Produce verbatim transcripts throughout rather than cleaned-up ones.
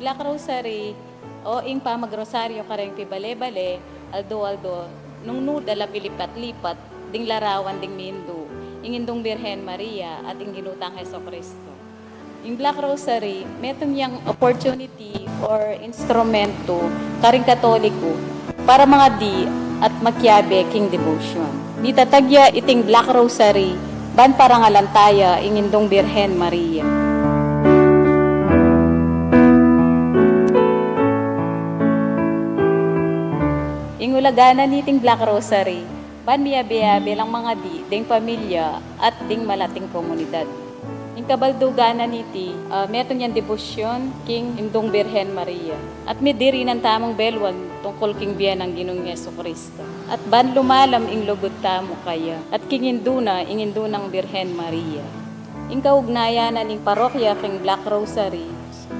Black Rosary o ing pamagrosaryo kareng pibale-bale, aldo-aldo, nung nu da la pilipat-lipat ding larawan ding mindu, ing Indung Birhen Maria at ing Ginu tang Jesucristo. Ing Black Rosary, metung yang opportunity or instrumento karing Katoliko para mangadi at makiabe king devotion. Mitatag ya iting Black Rosary ban parangalan taya ing Indung Birhen Maria. Ing ulaga na niting Black Rosary, ban miabe-abe lang mangadi ding pamilya at ding malating komunidad. Ing kabaldugan na niti, ah, metung yang debosyon king Indung Birhen Maria. At midirinan tamung beluan tungkul king bie nang Ginung Jesucristo. At ban lumalam ing lugud tamu kaya. At king Indu na, ing Indu nang Birhen Maria. Ing kaugnayan na ning parokya king Black Rosary,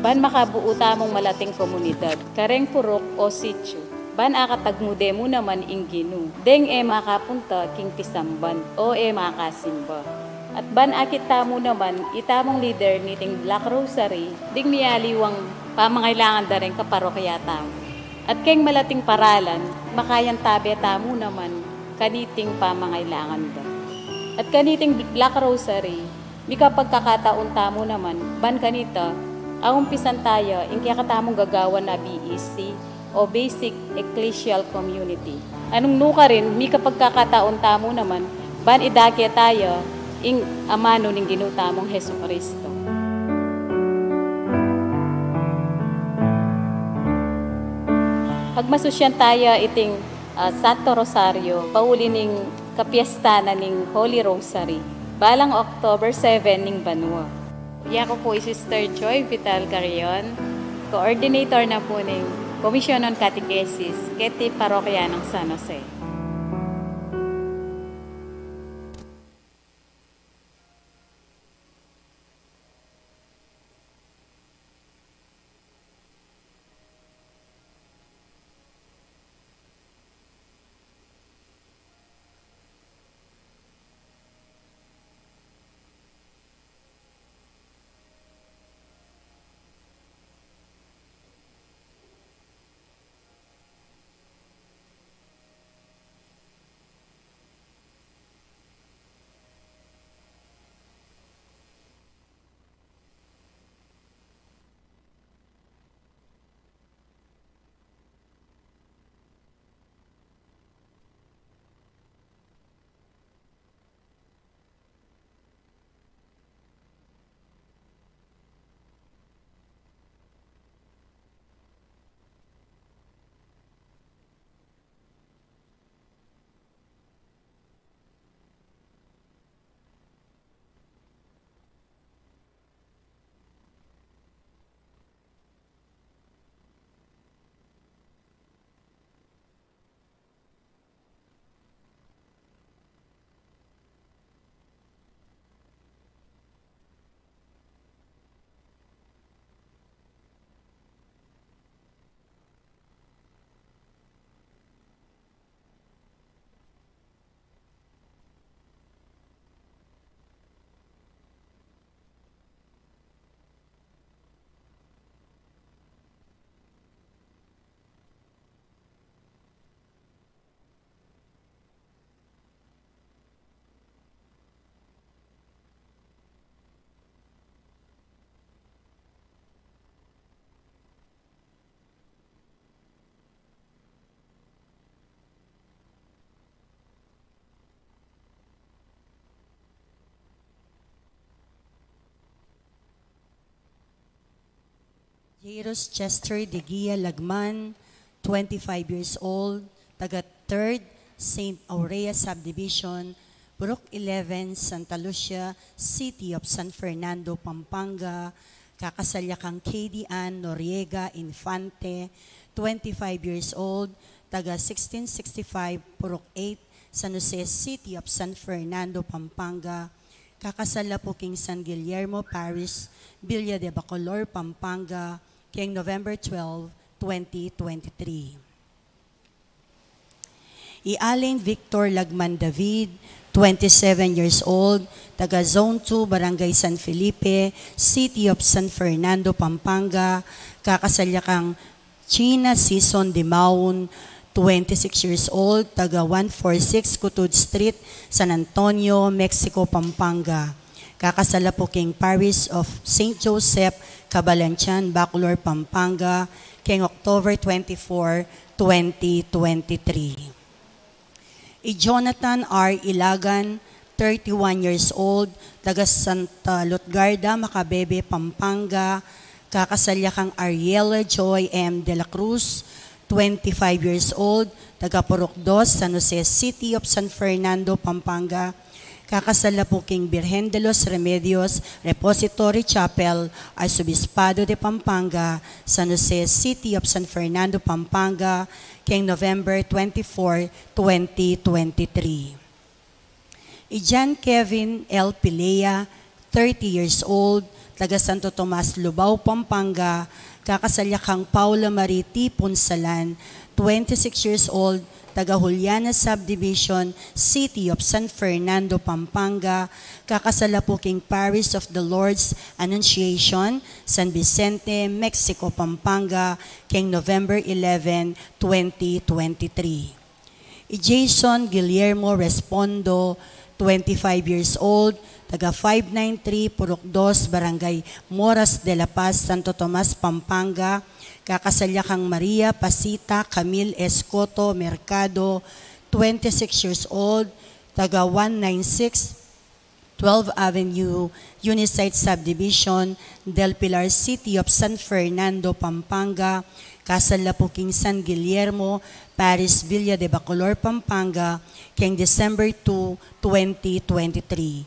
ban makabuo tamung malating komunidad, kareng purok o sitio. Ban akatagmude mu naman ing Ginu, deng e makapunta king pisamban, o e makasimba. At ban akit tamu naman, itamung lider niting Black Rosary, ding mialiwang pamangailangan da reng kaparokya tamu. At keng malating paralan, makayantabe tamu naman, kaniting pamangailangan da. At kaniting Black Rosary, mikapagkakataon tamu naman, ban kanita, aumpisan taya, ing kekatamung gagawan na B E C, o Basic Ecclesial Community. Anung nukarin, mikapagkakataon tamu naman, ban idake taya, ing amanu ning Ginu tamung Jesucristo. Pagmasusyan taya iting, ah, Santo Rosario, pauli ning kapiesta na ning Holy Rosary. Balang October seven ning banua. Yaku pu i Sister Joy Vital Carrion, coordinator na pu ning Commission on Catechesis, keti Parokya nang San Jose. Jairus Chester de Guia Lagman, twenty-five years old, taga Third Saint Aurea Subdivision, Purok eleven, Santa Lucia, City of San Fernando, Pampanga, kakasal ya kang Katie Ann Noriega Infante, twenty-five years old, taga sixteen sixty-five, Purok eight, San Jose, City of San Fernando, Pampanga, kakasal la pu king San Guillermo Parish, Villa de Bacolor, Pampanga, keng November twelve, twenty twenty-three. I Allen Victor Lagman David, twenty-seven years old, taga Zone two, Barangay San Felipe, City of San Fernando, Pampanga. Kakasal ya kang China Season Dimaun, twenty-six years old, taga one four six Cutud Street, San Antonio, Mexico, Pampanga. Kakasal la pu king Parish of Saint Joseph, Cabalanchian, Bacolor, Pampanga, keng October twenty-four, twenty twenty-three. I Jonathan R. Ilagan, thirty-one years old, taga Santa Lutgarda, Macabebe, Pampanga. Kakasal ya kang Ariela Joy M. De La Cruz, twenty-five years old, taga Purok Dos, San Jose City of San Fernando, Pampanga. Kakasal la pu king Birhen de los Remedios Repository Chapel, Arzobispado de Pampanga, San Jose City of San Fernando, Pampanga, keng November twenty-four, twenty twenty-three. I Jan Kevin L. Pilea, thirty years old, taga Santo Tomas, Lubao, Pampanga, kakasal ya kang Paula Marie T. Punsalan, twenty-six years old, taga Juliana Subdivision, City of San Fernando, Pampanga, kakasal la pu king Parish of the Lord's Annunciation, San Vicente, Mexico, Pampanga, keng November eleven, twenty twenty-three. I Jason Guillermo Respondo, twenty-five years old, taga five nine three Purok Dos, Barangay Moras de la Paz, Santo Tomas, Pampanga, kakasal ya kang Maria Pasita Camille Escoto Mercado, twenty-six years old, taga one nine six twelfth Avenue, Unisite Subdivision, Del Pilar, City of San Fernando, Pampanga, kasal la pu king San Guillermo, Parish, Villa de Bacolor, Pampanga, keng December two, twenty twenty-three.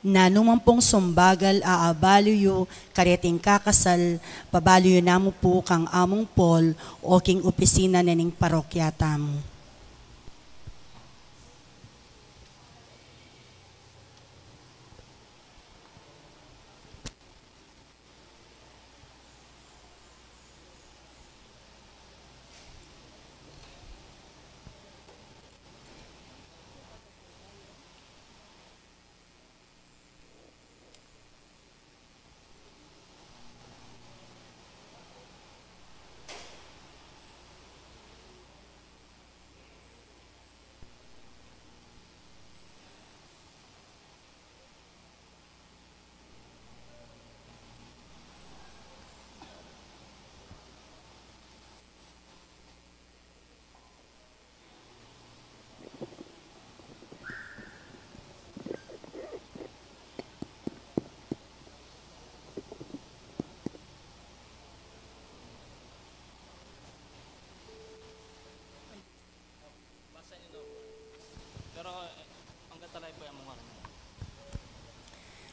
Nanu man pung sumbagal a abalu yu kareting kakasal, pabalu yu namu pu kang Among Paul o king opisina na ning parokya tamu.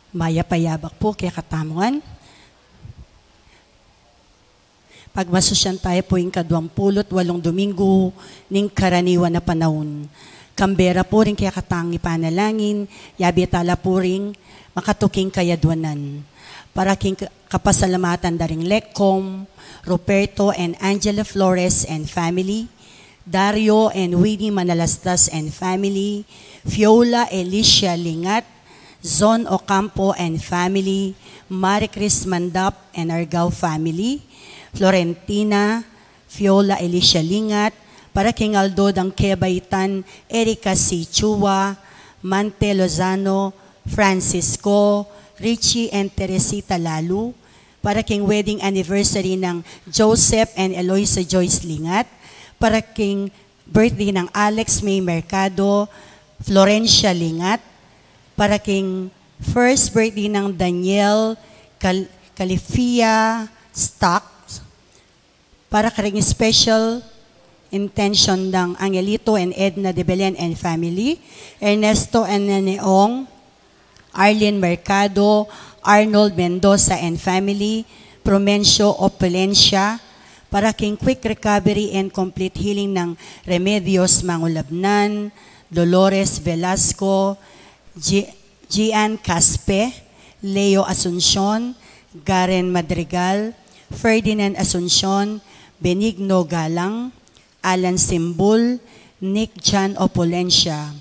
Mayap a yabak pu kekatamu ngan. Pagmasusyan taya pu ing kaduang pulu't walung Domingo ning karaniwan a panaun. Kambera pu ring kekatang ipanalangin, yabe tala pu ring makatuking kayadwanan. Para king ka-, kapasalamatan da ring Lecom, Ruperto and Angela Flores and family, Dario and Winnie Manalastas and family, Fiola Elicia Lingat, Zon Ocampo and family, Marie Chris Mandap and Argao family, Florentina, Fiola Elicia Lingat, para king aldo dang kebaitan, Erica C. Chua, Mante Lozano, Francisco, Richie and Teresita Lalu, para king wedding anniversary nang Joseph and Eloisa Joyce Lingat, para king birthday nang Alex May Mercado, Florencia Lingat, para king first birthday nang Daniel Cal-, Califia Stock, para karing special intention nang Angelito and Edna de Belen and family, Ernesto and Neneong, Arlene Mercado, Arnold Mendoza and family, Promencio Opulencia, para king quick recovery and complete healing nang Remedios Mangulabnan, Dolores Velasco, Gi-, Gian Caspe, Leo Asuncion, Garen Madrigal, Ferdinand Asuncion, Benigno Galang, Alan Simbul, Nick John Opulencia.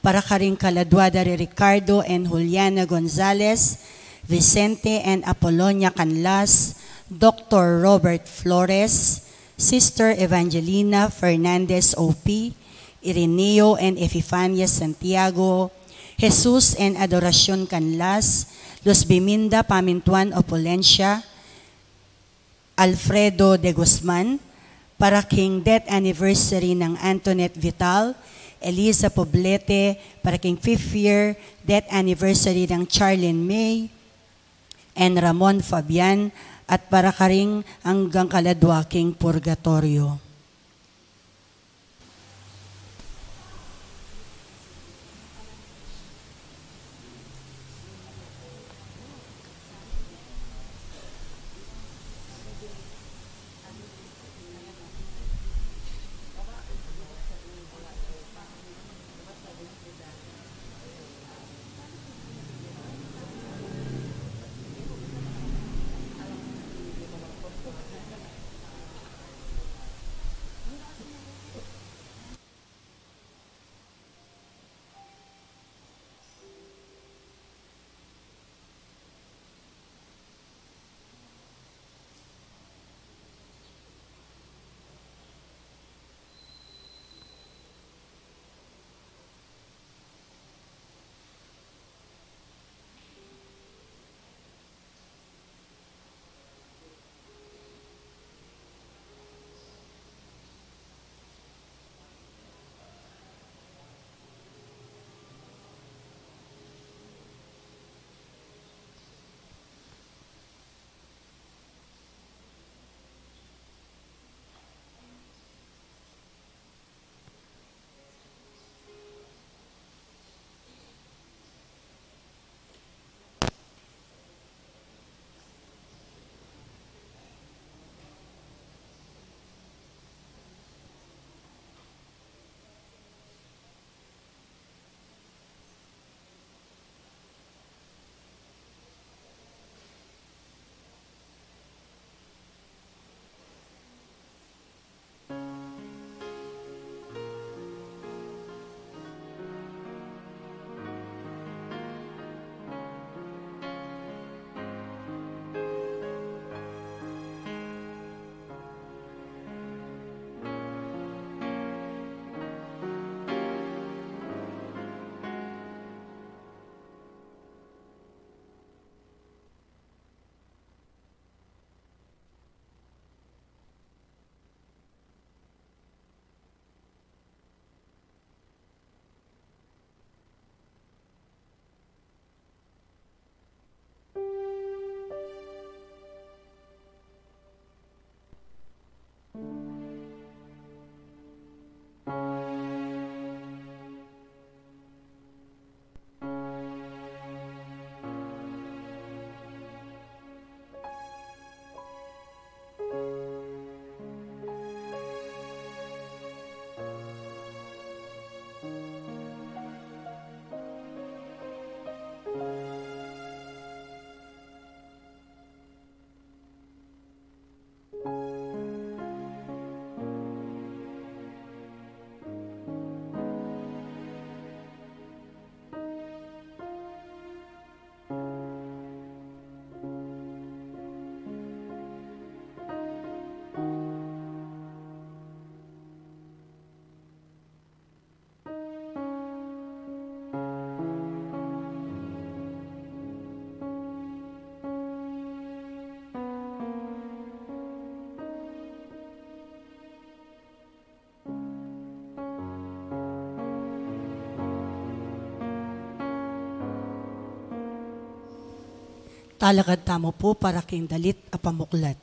Para karing kaladua da ri Ricardo and Juliana Gonzalez, Vicente and Apolonia Canlas, Doctor Robert Flores, Sister Evangelina Fernandez O P, Ireneo and Epifania Santiago, Jesus and Adoracion Canlas, Luz Biminda Pamintuan Opulencia, Alfredo de Guzman, para king death anniversary nang Antoinette Vital, Eliza Poblete, para king fifth year death anniversary nang Charlene May and Ramon Fabian, at para karing anggang kaladua king purgatoryo. Talakad tamu pu para king dalit a pamuklat.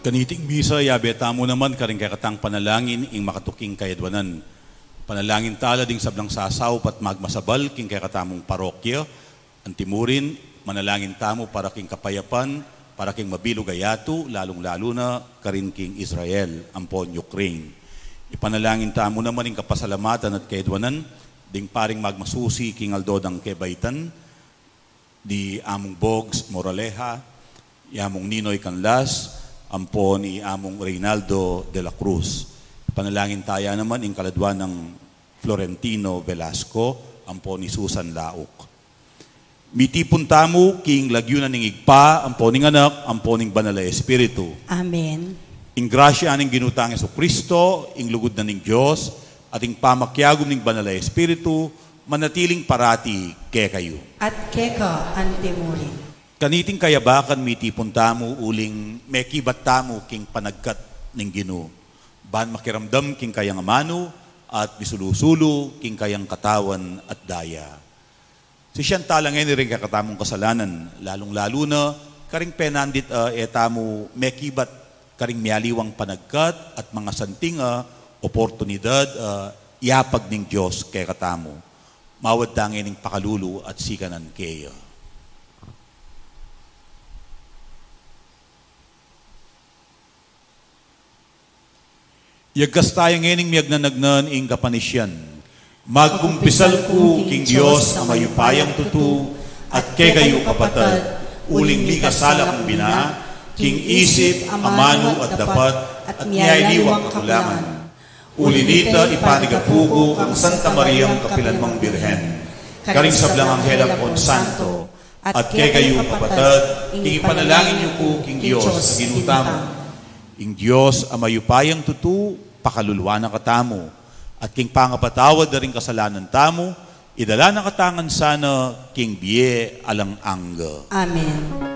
Kaniting misa, yabe tamu naman karing kekatang panalangin ing makatuking kayadwanan. Panalangin tala ding sablang sasaup at magmasabal king kekatamung parokya. Antimurin, manalangin tamu para king kapayapan, para king mabilug a yatu, lalung-lalu na karin king Israel ampon Ukraine. Ipanalangin tamu naman ing kapasalamatan at kayadwanan ding paring magmasusi king aldo dang kebaitan, di Among Bogs Moraleja, i Among Ninoy Canlas, ampon i Among Reynaldo de la Cruz. Panalangin taya naman ing kaladwa nang Florentino Velasco, ampon i Susan Lauk. Mitipun tamu king lagyu na ning Ibpa, ampon ning Anak, ampon ning Banal a Espiritu. Amen. Ing grasya ning Ginu tang Jesucristo, ing lugud na ning Dios, at ing pamakiagum ning Banal a Espiritu, manatiling parati kekayu. At keka antimurin. Kaniting kayabakan mitipun tamu uling mekibat tamu king panagkat ning Ginu. Ban makiramdam king kayang amanu at misulu-sulu king kayang katawan at daya. Sisian tala ngeni ring kekatamung kasalanan, lalung-lalu na karing penandit a e tamu mekibat karing mialiwang panagkat at mangasanting a oportunidad a yapag ning Dios kekatamu. Mawad ta ngening pakalulu at sikanan keya. Yagkas taya ngening miyagnanagnan ing kapanisian. Magkumpisal ku king Dios a mayupayang tutu, at kekayu kapatad, uling mikasala kung bina, king isip, amanu at dapat, at mialiwang kakulangan. Uli nita, ipanigapu ku kang Santa Mariang kapilanmang Birhen, karing sablang anghel ampon santo, at kekayu kapatad, ing ipanalangin yu ku king Dios a Ginu tamu. Ing Dios a mayupayang tutu, pakaluluan na katamu, at king pangapatawad da ring kasalanan tamu, idala na katamu ngan sana king bie alang angga. Amen.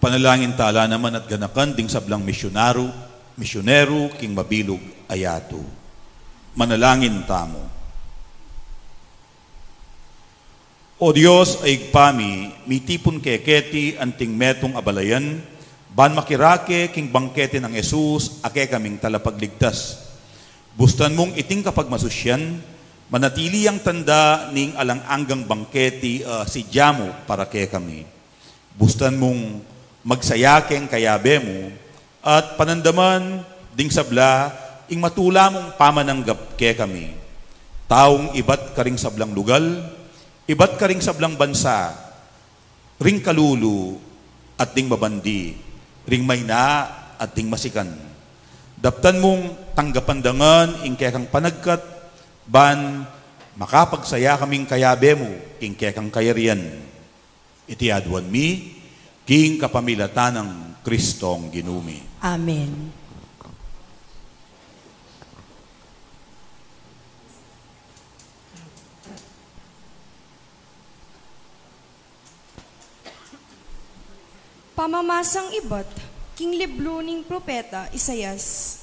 Ipanalangin tala naman at ganakan ding sablang misyonaro, misyonero king mabilug a yatu. Manalangin tamu. O Dios a Ibpa mi, mitipun ke keti anting metung a balayan, ban makirake king bangketi nang Jesus a kekaming talapagligtas. Bustan mung iting kapagmasusyan, manatili yang tanda ning alang anggang bangketi a sidya mu para kekami. Bustan mung magsaya keng kayabe mu, at panandaman ding sabla ing matula mung pamananggap kekami. Taung ibat karing sablang lugal, ibat karing sablang bansa, ring kalulu at ding mabandi, ring maina at ding masikan. Daptan mung tanggapan da ngan ing kekang panagkat, ban makapagsaya kaming kayabe mu king kekang kayarian. Iti aduan mi, king kapamilatan nang Kristong Ginu mi. Amen. Pamamasang ibat king libru ning propeta Isaias.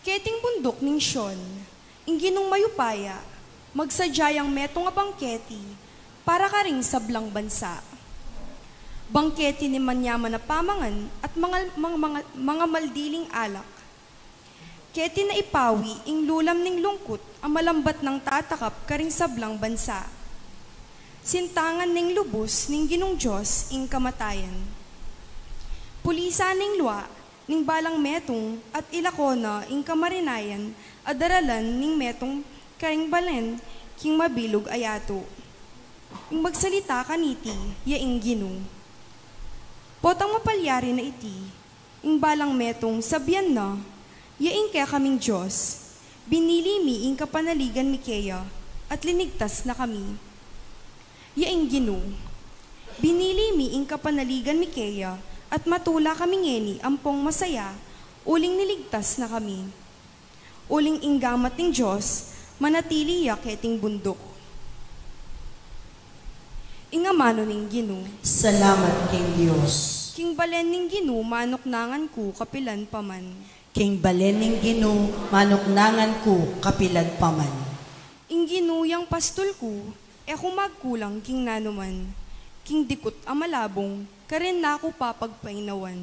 Keting bunduk ning Sion, ing Ginung mayupaya, magsadya yang metung a bangketi para karing sablang bansa. Bangketi ning manyaman a pamangan at mangal-, mang-, mangal-, mangamaldiling alak. Keti na ipawi ing lulam ning lungkut a malambat nang tatakap karing sablang bansa. Sintangan ning lubus ning Ginung Dios ing kamatayan. Pulisan ning lua ning balang metung at ilako na ing kamarinayan a daralan ning metung karing balen king mabilug a yatu. Ing magsalita kaniti ya ing Ginu. Potang mapalyari na iti, ing balang metung sabian na, ya ing kekaming Dios, binili mi ing kapanaligan mi keya, at linigtas na kami. Ya ing Ginu, binili mi ing kapanaligan mi keya, at matula kami ngeni ampong masaya, uling niligtas na kami. Uling ing gamat ning Dios, manatili ya keting bunduk. Ing amanu ning Ginu. Salamat king Dios. King balen ning Ginu, manuknangan ku, kapilan pa man. King balen ning Ginu, manuknangan ku, kapilan pa man. Ing Ginu yang pastul ku, e ku magkulang king nanuman. King dikut a malabung, karin na ku papagpainawan.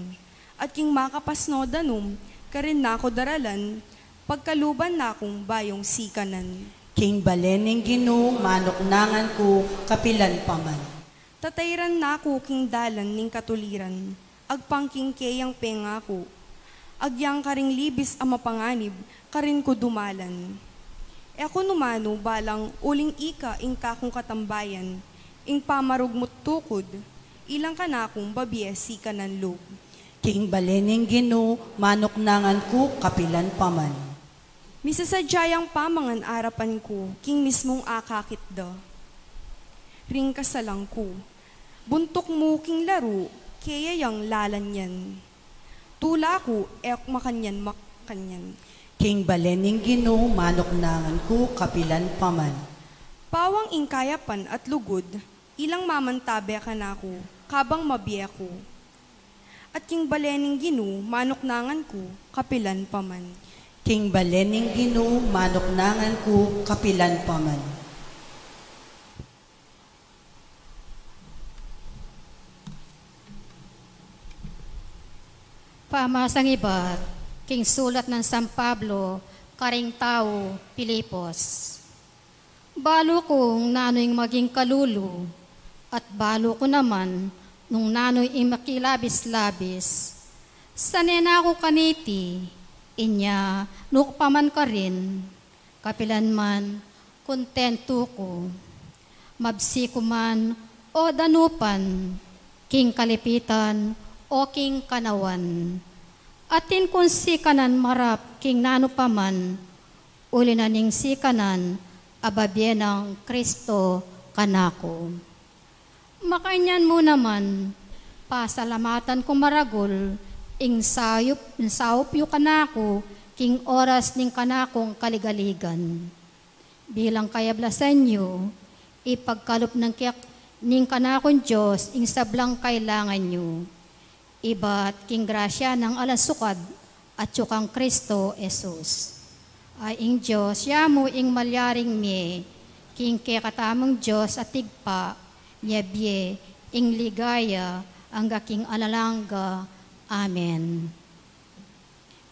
At king makapasno danum, karin na ku daralan, pagkaluban na kung bayung sikanan. King balen ning Ginu, manuknangan ku, kapilan pa man. Tatayran na ku king dalan ning katuliran, agpang king keyang pengaku. Agyang karing libis a mapanganib, karin ku dumalan. E ku numanu balang uling ika ing kakung katambayan, ing pamarugmut tukud, ilang kanakung babie sikanan lub. King balen ning Ginu, manuknangan ku, kapilan pa man. Misasadya yang pamangan arapan ku, king mismung akakit da. Ring kasalang ku. Buntuk mu king laru, keya yang lalanyan. Tula ku, e ku makanyan makanyan. King balen ning Ginu, manuknangan ku, kapilan pa man. Pawang ing kayapan at lugud, ilang mamantabe kanaku, kabang mabie ku. At king balen ning Ginu, manuknangan ku, kapilan pa man. King balen ning Ginu, manuknangan ku, kapilan pa man. Pamasang ibat king sulat nang San Pablo karing tau Filipos. Balu kung nanu ing maging kalulu, at balu ku naman nung nanu ing makilabis-labis. Sane na ku kaniti, inya nukapaman karin, kapilan man, kontentu ku. Mabsi ku man o danupan, king kalipitan o king kanawan. Atin kung sikanan marap king nanu pa man, uli na ning sikanan a babie nang Kristo kanaku. Makanyan mu naman, pasalamatan ku maragul ing saup, ing saup yu kanaku king oras ning kanakung kaligaligan. Bilang kayablasan yu, ipagkalub na king kanakung Dios ing sablang kailangan yu. Ibat king grasya nang alang sukad atyu kang Kristo Jesus. Ay ing Dios, ya mu ing malyaring mie, king kekatamung Dios at Ibpa, miyabie ing ligaya angga king alang angga. Amen.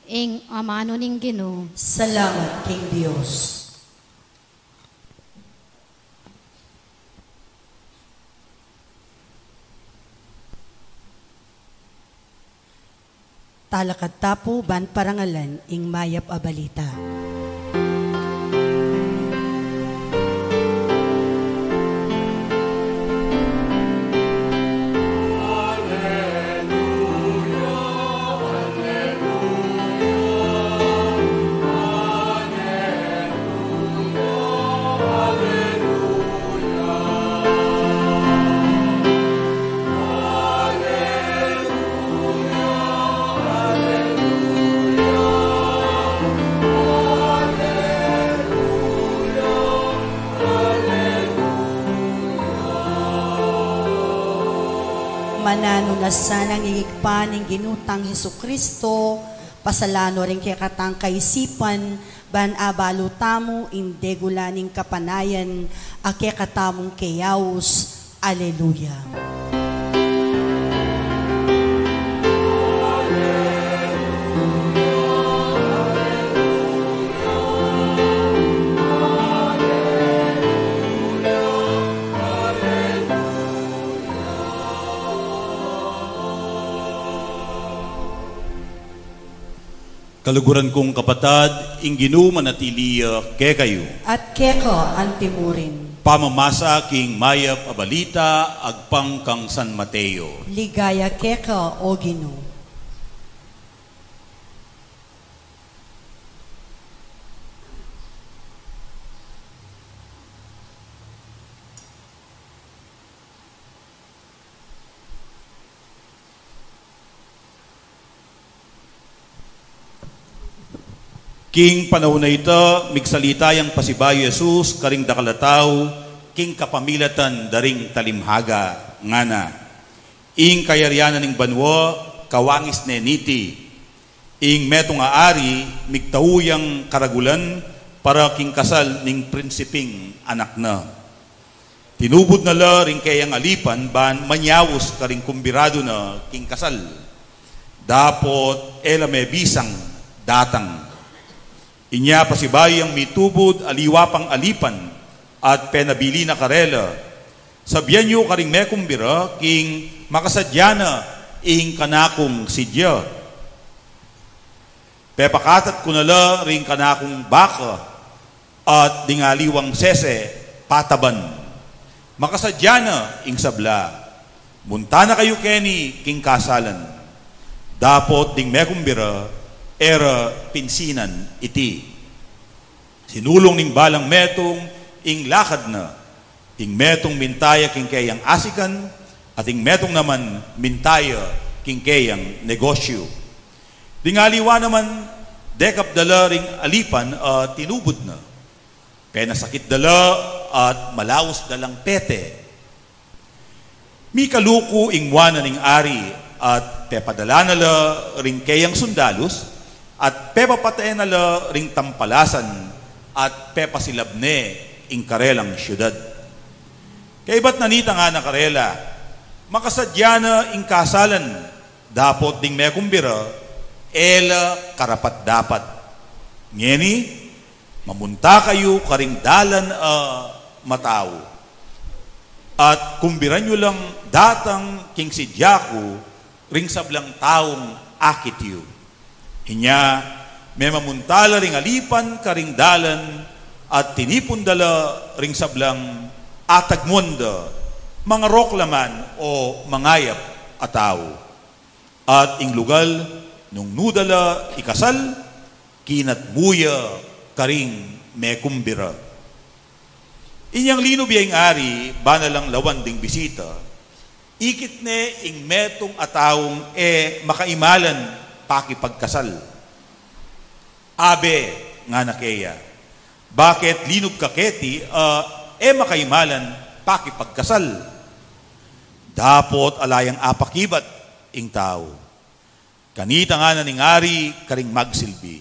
Ing amanu ning Ginu. Salamat king Dios. Talakad ta pu ban parangalan ing mayap a balita. Mananu na sanang ing Ibpa ning Ginu tang Jesucristo, pasalan no ring kekatang kaisipan, ban abalu tamu ing degula ning kapanayan a kekatamung keyaus. Aleluya. Kaluguran kung kapatad, ing Ginu manatili ya kekayu. At keka antimurin. Pamamasa king mayap a balita agpang kang San Mateo. Ligaya keka, O Ginu. King panaun a ita, migsalita yang pasibayu Jesus karing dakal a tau, king kapamilatan da ring talimhaga, ngana: Ing kayarian na ning banua, kawangis ne niti. Ing metung a ari, migtau yang karagulan para king kasal ning prinsiping anak na. Tinubud na la ring keyang alipan ban manyaus karing kumbiradu na king kasal. Dapot e la mebisang datang. Inya pasibayu yang mitubud aliwa pang alipan at penabilin na karela, sabian yu karing mekumbira king makasadya na ing kanakung sidya. Pepakatat ku na la ring kanakung baka at ding aliwang sese pataban. Makasadya na ing sabla. Munta na kayu keni king kasalan. Dapot ding mekumbira, e ra pinsinan iti. Sinulung ning balang metung ing lakad na. Ing metung minta ya king keyang asikan, at ing metung naman minta ya king keyang negosyu. Ding aliwa naman, dekap da la ring alipan a tinubud na. Penasakit da la at malaus da lang pete. Mikaluku ing mua na ning ari at pepadala na la ring keyang sundalus at pepapate na la ring tampalasan at pepasilab ne ing karelang siudad. Kaybat na nita ngana karela, makasadya na ing kasalan, dapot ding mekumbira, e la karapat-dapat. Ngeni, mamunta kayu karing dalan a matau, at kumbiran yu lang datang king sidya ku ring sablang taung akit yu. Inya, memamunta la ring alipan karing dalan, at tinipun da la ring sablang atagmuan da, mangarok la man o mangayap a tau. At ing lugal, Nung nuda la ikasal, kinatmu ya karing mekumbira. Inyang linub ya ing ari, bana lang lawan ding bisita, ikit ne ing metung a taung e makaimalan pakipagkasal. "Abe," ngana keya, "bakit linub ka keti a e makaimalan pakipagkasal?" Dapot ala yang apakibat ing tau. Kanita ngana ning ari karing magsilbi,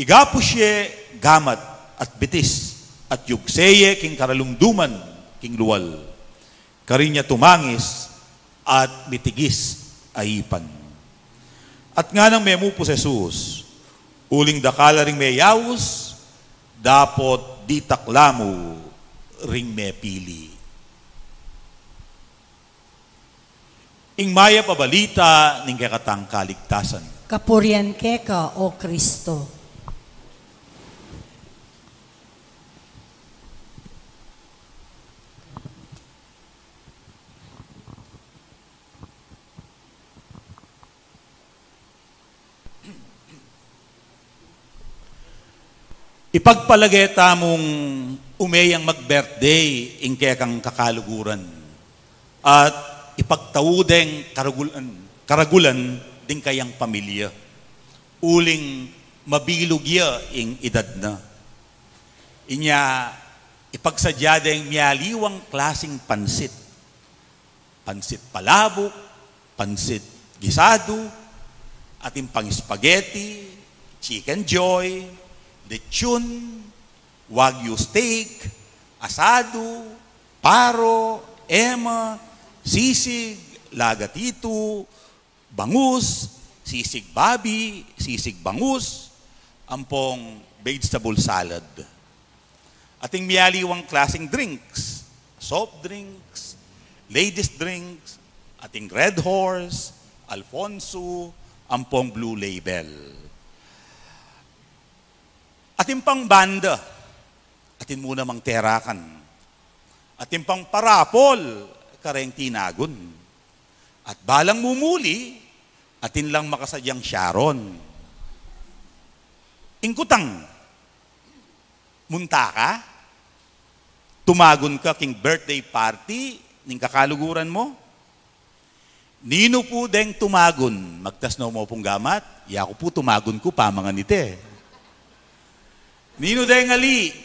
"Igapus ye gamat at bitis, at yugse ye king karalumduman king lual. Karin ya tumangis at mitigis a ipan." At nganang memupus Jesus, "Uling dakal la ring meyaus, dapot ditak la mu ring mepili." Ing mayap a balita ning kekatang kaligtasan. Kapurian keka, O Kristo. Ipagpalage tamung ume yang mag-birthday ing kekang kakaluguran, at ipagtau deng karagulan, karagulan ding kayang pamilya, uling mabilug ya ing edad na. Inya, ipagsadya deng mialiwang klasing pansit. Pansit palabok, pansit gisado, atin pang spaghetti, chicken joy, lechon, wagyu steak, asado, paro, ema, sisig, laga-titu, bangus, sisig babi, sisig bangus, ampong vegetable salad. Atin mialiwang klasing drinks, soft drinks, ladies drinks, atin Red Horse, Alfonso, ampong Blue Label. Atin pang banda, atin mu namang terakan. Atin pang parapol, kareng tinagun. At balang mumuli, atin lang makasadyang Sharon. Ing kutang, munta ka? Tumagun ka king birthday party ning kakaluguran mu? Ninu pu deng tumagun? Magtas no mu pung gamat, yaku pu tumagun ku, pamangan ite. Ninu deng ali?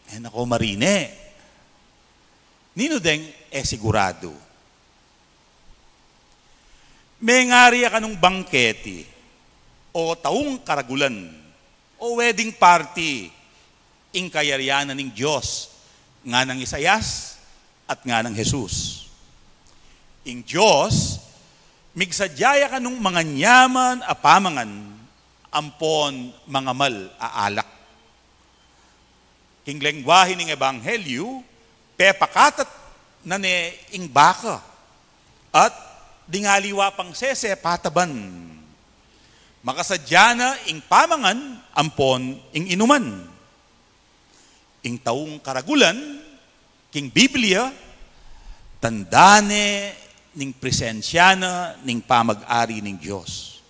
E na ko marine. Ninu deng e siguradu? Mengari ya kanung bangketi, o taung karagulan, o wedding party, ing kayarian na ning Dios, nganang Isaias at nganang Jesus. Ing Dios, migsadya ya kanung manganyaman a pamangan ampon mangamal a alak. King lengguahe ning ebanghelyu, pepakatat na ne ing baka, at ding aliwa pang sese pataban. Makasadya na ing pamangan ampon ing inuman. Ing taung karagulan, king Biblia, tanda ne ning presensya na ning pamag-ari ning Dios.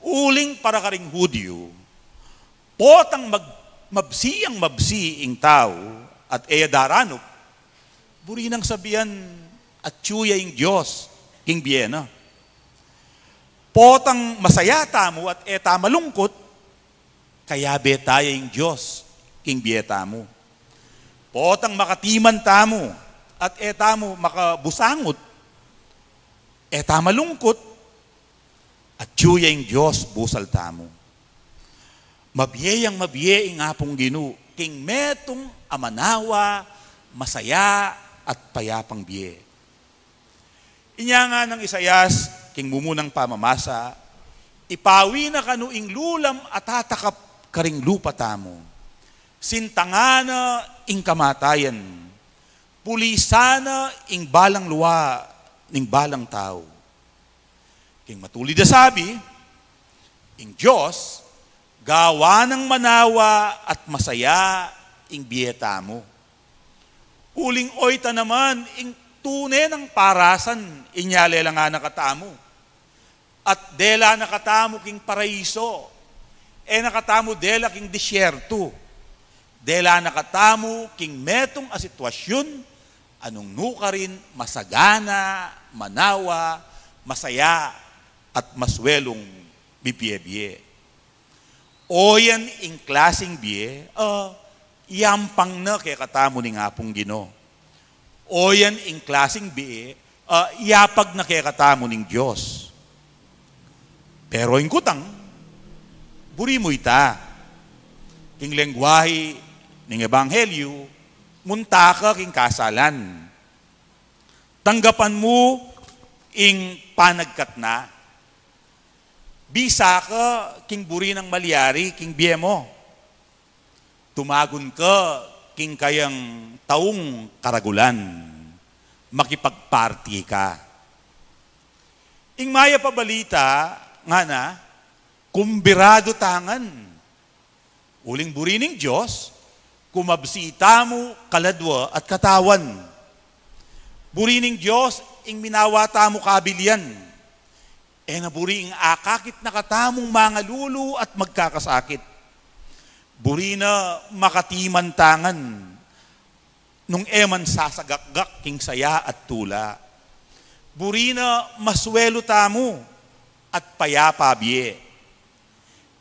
Uling para karing Hudyu, potang mag-, mabsi yang mabsi ing tau at e ya daranup, buri nang sabian atyu ya ing Dios king bie na. Potang masaya tamu at e ta malungkut, kayabe ta ya ing Dios king bie tamu. Potang makatiman tamu at e tamu makabusangut, e ta malungkut, atyu ya ing Dios busal tamu. Mabie yang mabie ing Apung Ginu king metung a manawa, masaya at payapang bie. Inya nganang Isaias king mumunang pamamasa, ipawi na kanu ing lulam a tatakap karing lupa tamu. Sintangan na ing kamatayan, pulisan na ing balang lua ning balang tau. King matulid a sabi, ing Dios gawan nang manawa at masaya ing bie tamu. Uling oytan naman ing tune nang parasan, inya lelangan na katamu. At dela na katamu king paraiso, e na katamu dela king disyertu, dela na katamu king metung a sitwasyun a nung nukarin masagana, manawa, masaya, at maswelung bibie-bie. O yan ing klasing bie, ah, yampang na kekatamu ning Apung Ginu. O yan ing klasing bie, ah, yapag na kekatamu ning Dios. Pero ing kutang, buri mu ita. King lengguahe ning Ebanghelyu, munta ka king kasalan. Tanggapan mu ing panagkat na. Bisa ka king buri nang malyari king bie mu. Tumagun ka king kayang taung karagulan. Makipagparti ka. Ing mayap a balita, ngana, kumbiradu ta ngan. Uling buri ning Dios, kumabsi tamu kaladwa at katawan. Buri ning Dios, ing minawa tamu kabilian. E na buri ing akakit na katamung mangalulu at magkakasakit. Buri na makatiman ta ngan nung e man sasagakgak king saya at tula. Buri na maswelu tamu at payapa bie.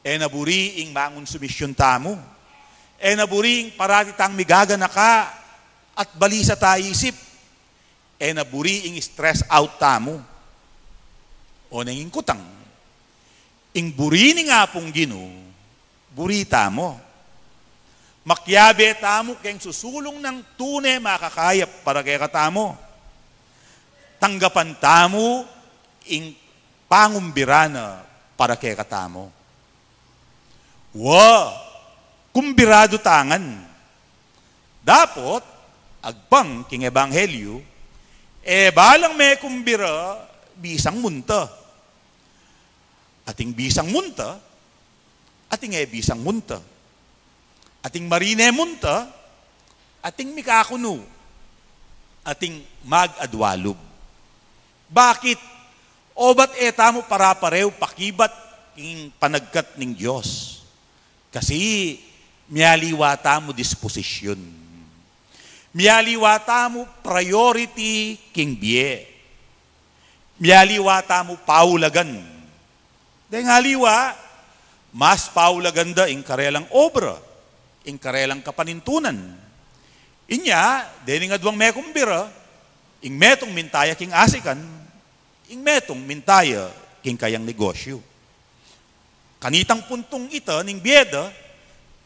E na buri ing mangunsumisyun tamu. E na buri ing parati tang migaganaka at balisa ta isip. E na buri ing stress out tamu. O neng ing kutang, ing buri ning Apung Ginu, buri tamu. Makiabe tamu keng susulung nang tune makakayap para kekatamu. Tanggapan tamu ing pangumbira na para kekatamu. Wa, kumbiradu ta ngan. Dapot, agpang king Ebanghelyu, e balang mekumbira, bisang munta. Ating bisang munta, ating e bisang munta. Ating marine munta, ating mikakunu, ating mag-adwalub. Bakit? Obat e tamu para-pareu pakibat king panagkat ning Dios. Kasi mialiwa tamu disposisyun. Mialiwa tamu priority king bie. Mialiwa tamu paulagan. Deng aliwa, mas paulagan da ing karelang obra, ing karelang kapanintunan. Inya, dening aduang mekumbira, ing metung minta ya king asikan, ing metung minta ya king kayang negosyu. Kanitang puntung ita ning bie da,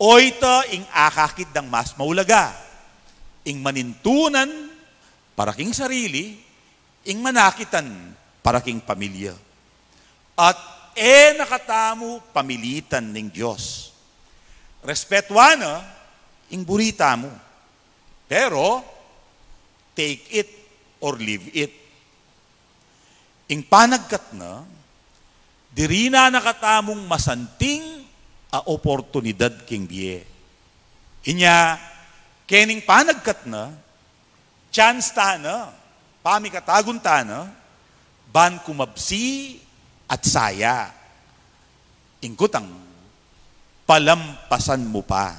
o ita ing akakit dang mas maulaga, ing manintunan para king sarili, ing manakitan para king pamilya. At e na katamu pamilitan ning Dios. Respetuan na ing buri tamu. Pero, take it or leave it. Ing panagkat na, diri na na katamung masanting a oportunidad king bie. Inya, kening panagkat na, chance ta na, pamikatagun ta na, ban kumabsi at saya. Ing kutang, palampasan mu pa.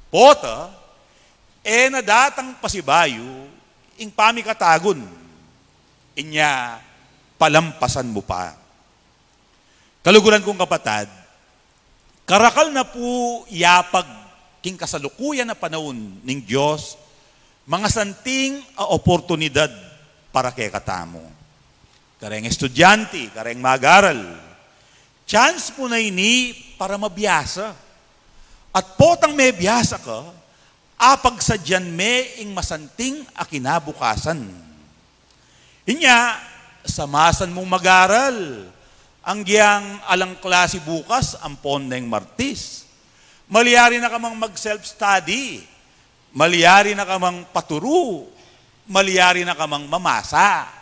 Pota, e na datang pasibayu ing pamikatagun. Inya, palampasan mu pa. Kaluguran kung kapatad, karakal na pu yapag king kasalukuyan a panaun ning Dios, mangasanting a oportunidad para kekatamu. Kareng estudyante, kareng mag-aral, chance mu na ini para mabiasa. At potang mebiasa ka, apagsadyan me ing masanting a kinabukasan. Inya, samasan mung mag-aral, anggyang alang klase bukas ampon neng Martis. Malyari na ka mang mag-self-study, malyari na ka mang paturu, malyari na ka mang mamasa.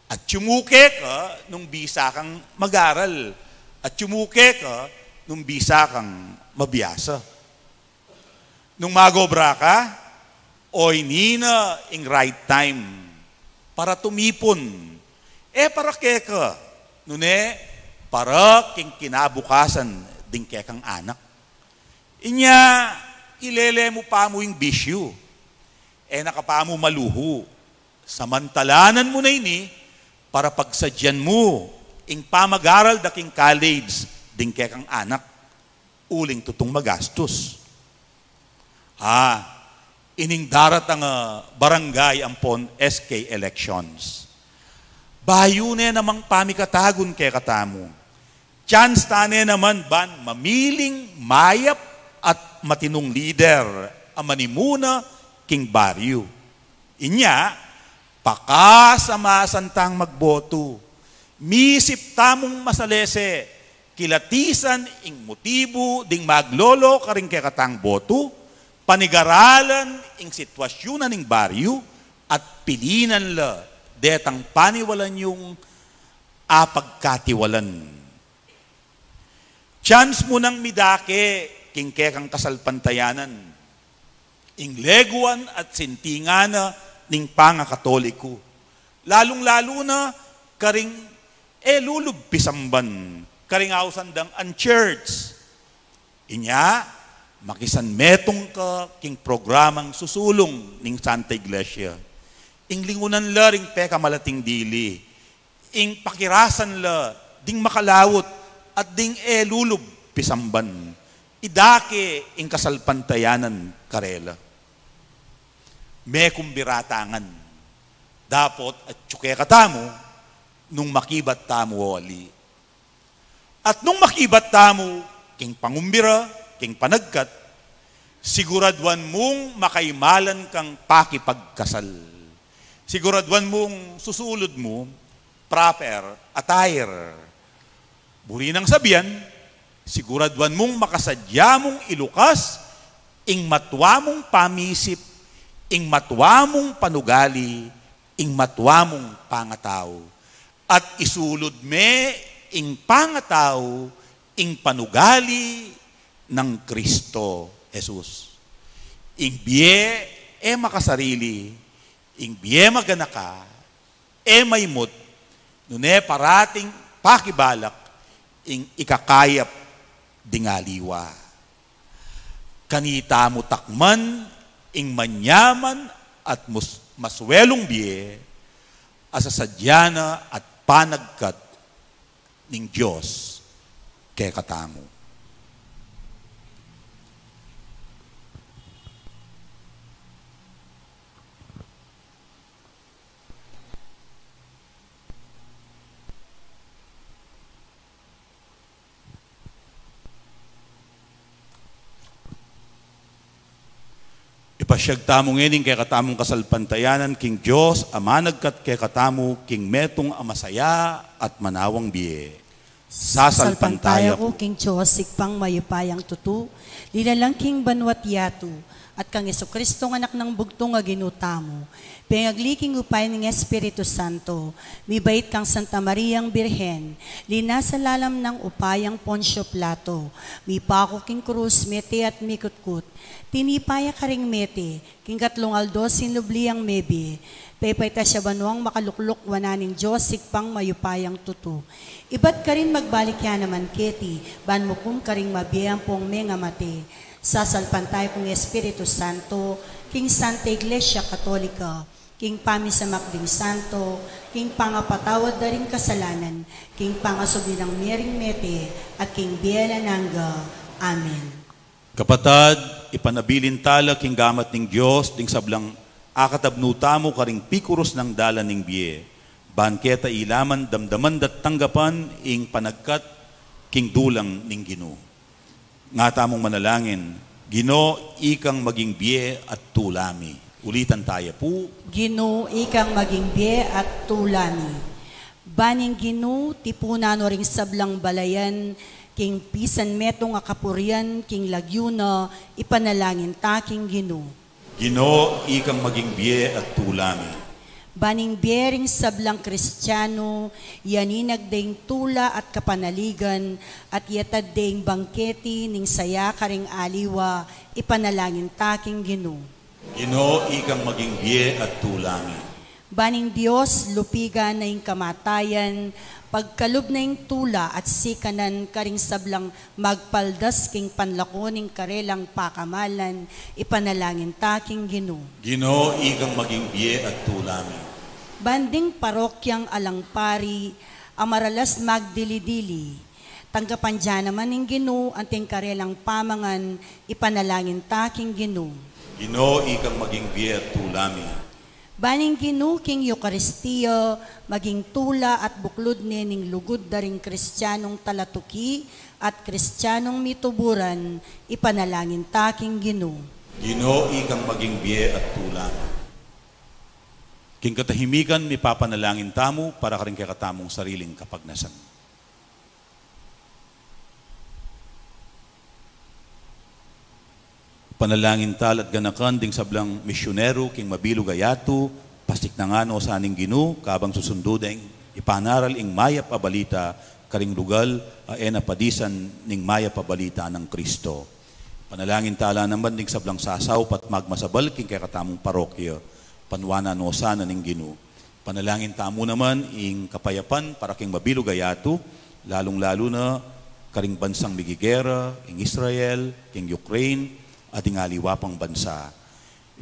At yumuke ka nung bisa kang mag-aral, at yumuke ka nung bisa kang mabiasa. Nung mag-obra ka, o ini na ing right time para tumipun. E para keka, Nune, para king kinabukasan ding kekang anak. Inya, ilele mu pa mu ing bisyu. E na ka pa mu maluhu. Samantalanan mu na ini para pagsadyan mu ing pamag-aral da king college ding kekang anak. Uling tutung magastus. Ah, ining daratang a barangay ampon S K elections. Bayu ne namang pamikatagun kekatamu. Chance ta ne naman ban mamiling mayap at matinung lider a manimuna king baryu. Inya, pakasamasan tang magbotu. Misip tamung masalese, kilatisan ing motibu ding maglolo karing kekatang botu, panigaralan ing sitwasyun na ning baryu, at pilinan la detang paniwalan yung apagkatiwalan. Chance mu nang midake king kekang kasalpantayanan, ing leguan at sintingan na ning pangakatoliku, lalung-lalu na karing e lulub pisamban, karing ausan dang unchurched. Inya, makisanmetung ka king programang susulung ning Santa Iglesia. Ing lingunan la ring pekamalating dili, ing pakirasan la ding makalaut at ding e lulub pisamban, idake ing kasalpantayanan karela. Mekumbira ta ngan. Dapot atyu kekatamu nung makibat tamu o ali. At nung makibat tamu king pangumbira, king panagkat, siguraduan mung makaimalan kang pakipagkasal. Siguraduan mung susulud mu proper attire. Buri nang sabian, siguraduan mung makasadya mung ilukas ing matua mung pamisip, ing matua mung panugali, ing matua mung pangatau. At isulud me ing pangatau, ing panugali nang Kristo Jesus. Ing bie e makasarili, ing bie maganaka, e maimut, nune parating pakibalak ing ikakayap ding aliwa. Kanita mu takman ing manyaman at mus-, maswelung bie, a sasadya na at panagkat ning Dios kekatamu. Ipasyag tamu ngeni ing kekatamung kasalpantayanan king Dios a managkat kekatamu king metung a masaya at manawang bie. Sasalpantaya ku king Dios, Ibpang mayupayang tutu, linalang king banua't yatu, at kang Jesucristo, Anak nang bugtung a Ginu tamu, pengagli king upaya ning Espiritu Santo, mibait kang Santa Mariang Birhen, linasa lalam nang upayang Poncio Pilato, mipaku king krus, mete at mikutkut, tinipa ya karing mete, king katlung aldo sinubli yang mebie, pepaitas ya banuang makalukluk wanan ning Dios Ibpang mayupayang tutu. Ibat karin magbalik ya naman keti, ban mukum karing mabie ampong mengamate. Sasalpantaya kung Espiritu Santo, king Santa Iglesia Katolika, king pamisamak ding santo, king pangapatawad da ring kasalanan, king pangasubli nang mie ring mete, at king bie alang angga. Amen. Kapatad, ipanabilin tala king gamat ning Dios ding sablang akatabnu tamu karing pikurus nang dalan ning bie, ban keta ila man damdaman da't tanggapan ing panagkat king dulang ning Ginu. Nga tamung manalangin, Ginu, ikang maging bie at tula mi. Ulitan taya pu. Ginu, ikang maging bie at tula mi. Ban ing Ginu, tipunan no ring sablang balayan, king pisan metung a kapurian, king lagyu na, ipanalangin ta king Ginu. Ginu, ikang maging bie at tula mi. Ban ing bie ring sablang Kristianu, yaninag deng tula at kapanaligan, at yatad deng bangketi ning saya karing aliwa, ipanalangin ta king Ginu. Ginu, ikang maging bie at tula mi. Ban ing Dios, lupigan na ing kamatayan, pagkalub na ing tula at sikanan karing sablang magpaldas king panlako ning karelang pakamalan, ipanalangin ta king Ginu. Ginu, ikang maging bie at tula mi. Ban ding parokyang alang pari, a maralas magdili-dili. Tanggapan da naman ning Ginu anting karelang pamangan, ipanalangin ta king Ginu. Ginu, ikang maging bie at tula mi. Ban ing Ginu king Eukaristia, maging tula at buklud ne ning lugud da ring Kristianong talatuki at Kristianong mituburan, ipanalangin ta king Ginu. Ginu, ikang maging bie at tula mi. King katahimikan, mipapanalangin tamu para karing kekatamung sariling kapagnasan. Panalangin ta la't ganakan ding sablang misyonero king mabilug a yatu, pastiknan no sa ning Ginu, kabang susundu deng ipanaral ing mayap a balita karing lugal a e na padisan ning mayap a balita nang Kristo. Panalangin ta la naman ding sablang sasaup at magmasabal king kekatamung parokya, panuanan no sa ning Ginu. Panalangin tamu naman ing kapayapan para king mabilug a yatu, lalung-lalu na karing bansang migigera, king Israel, king Ukraine, at ding aliwa pang bansa.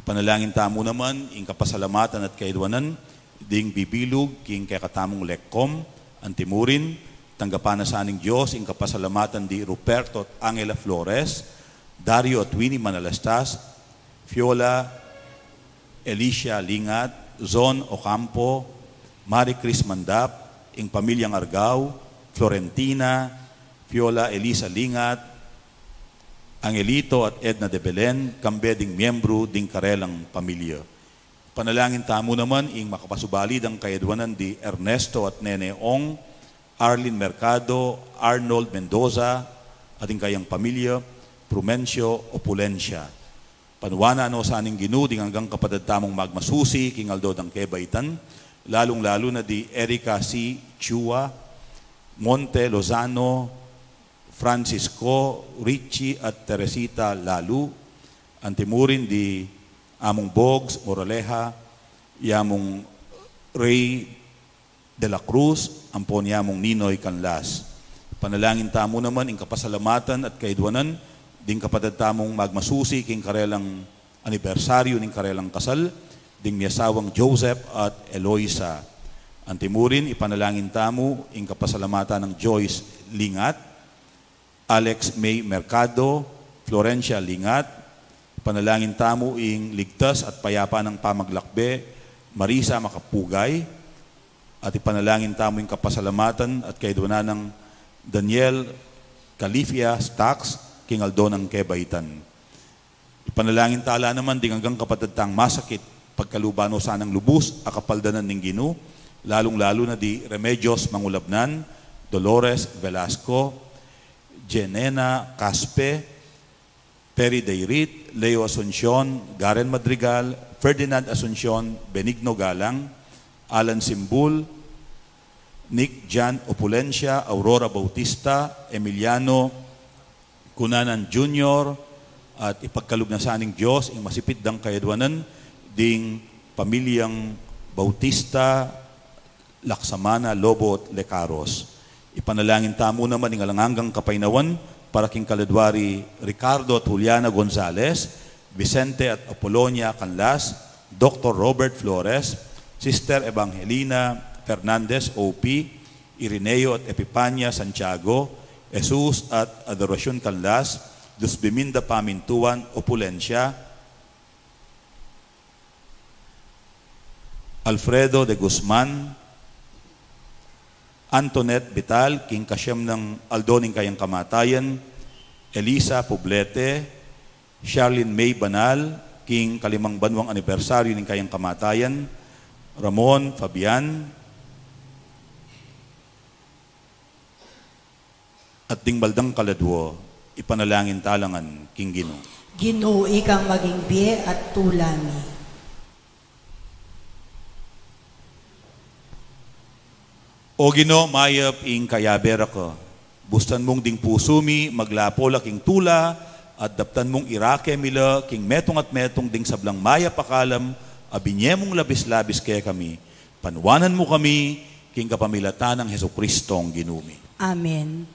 Ipanalangin tamu naman ing kapasalamatan at kaidwanan ding bibilug king kekatamung lekkom, antimurin, tanggapan na sa ning Dios ing kapasalamatan di Ruperto at Angela Flores, Dario at Winnie Manalastas, Fiola Alicia Lingat, Zon Ocampo, Marie Chris Mandap, ing pamilyang Argao, Florentina, Fiola Elisa Lingat, Angelito at Edna de Belen, kambe ding miyembru ding karelang pamilya. Panalangin tamu naman ing makapasubali dang kaidwanan di Ernesto at Nene Ong, Arlene Mercado, Arnold Mendoza, at ing kayang pamilya, Prumencio Opulencia. Panuanan no sa ning Ginu ding anggang kapatad tamung magmasusi king aldo dang kebaitan, lalung-lalu na di Erica C. Chua, Monte Lozano, Francisco, Richie, at Teresita Lalu, antimurin di Among Bogs Moraleja, Yamong Rey de la Cruz, ampon Yamong Ninoy Canlas. Panalangin tamu naman ing kapasalamatan at kaidwanan ding kapatad tamung magmasusi king karelang anibersaryu ning karelang kasal, ding miasawang Joseph at Eloisa. Antimurin, ipanalangin tamu ing kapasalamatan nang Joyce Lingat, Alex May Mercado, Florencia Lingat. Panalangin tamu ing ligtas at payapa nang pamaglakbe, Marisa Makapugay, at ipanalangin tamu ing kapasalamatan at kaidwanan nang Daniel Califia Stacks king aldo nang kebaitan. Ipanalangin ta la naman ding anggang kapatad tang masakit, pagkaluban no sanang lubus a kapaldanan ning Ginu, lalung-lalu na di Remedios Mangulabnan, Dolores Velasco, Jenena Caspe, Perry Dayrit, Leo Asuncion, Garen Madrigal, Ferdinand Asuncion, Benigno Galang, Alan Simbul, Nick Jan Opulencia, Aurora Bautista, Emiliano Cunanan Junior, at ipagkalub na sa ning Dios ing masipit dang kayadwanan ding pamilyang Bautista, Laksamana, Lobo, at Lecaros. Ipanalangin tamu naman ing alang anggang kapaynawan para king kaladwa ri Ricardo at Juliana Gonzalez, Vicente at Apolonia Canlas, Doktor Robert Flores, Sister Evangelina Fernandez, O P, Irineo at Epipania Santiago, Jesus at Adoracion Canlas, Luzbiminda Pamintuan Opulencia, Alfredo de Guzman, Antoinette Vital, king kasyam nang aldo ning kayang kamatayan, Elisa Poblete, Charlene May Banal, king kalimang banwang anibersaryu ning kayang kamatayan, Ramon Fabian, at ding baldang kaladwa, ipanalangin ta la ngan king Ginu. Ginu, ikang maging bie at tula mi. O Ginu, mayap ing kayabe ra ka. Bustan mung ding pusu mi maglapo la king tula, at daptan mung irake mi la king metung at metung ding sablang mayap a kalam a binie mung labis-labis kekami, panuanan mu kami, king kapamilatan nang Jesucristong Ginu mi. Amen.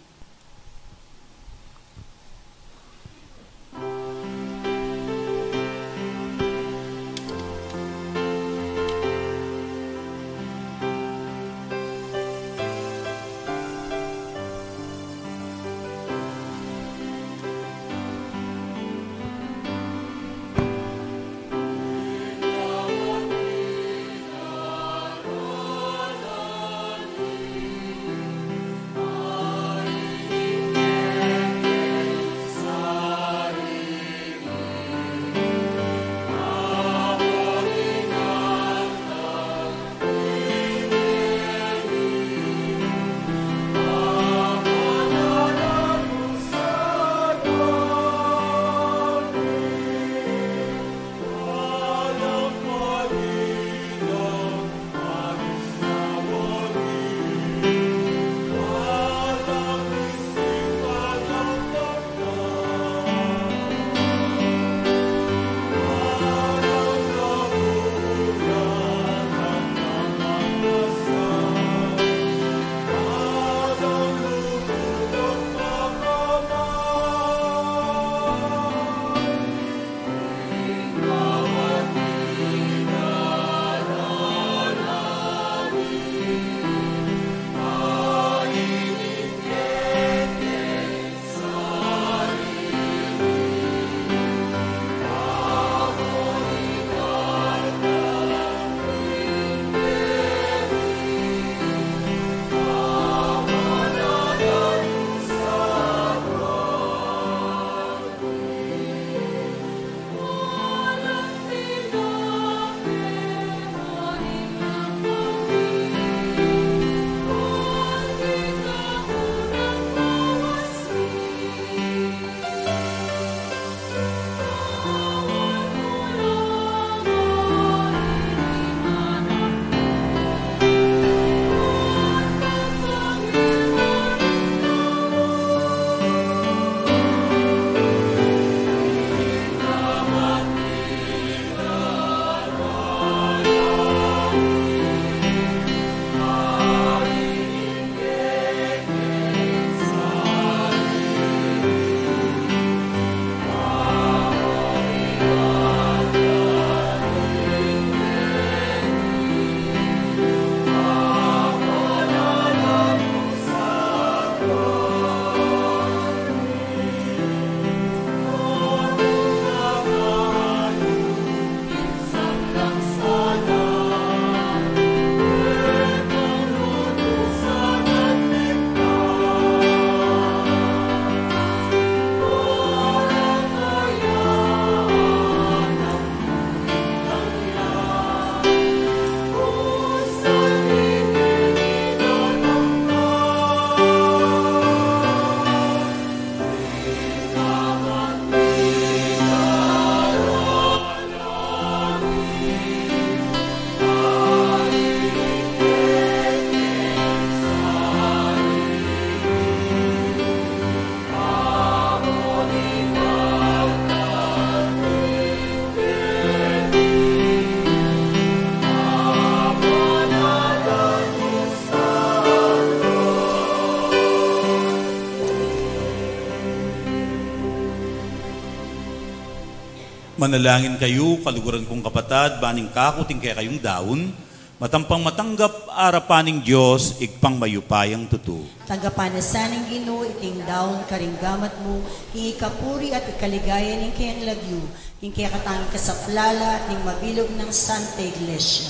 Manalangin kayu, kaluguran kung kapatad, ban ing kaku at ing kekayung daun, matampang matanggap arapan ning Dios, Ibpang mayupayang tutu. Tanggapan na sa ning Ginu iting daun karing gamat mu, king ikapuri at ikaligaya ning keyang lagyu, king kekatang ikasaplala at ning mabilug nang Santa Iglesia.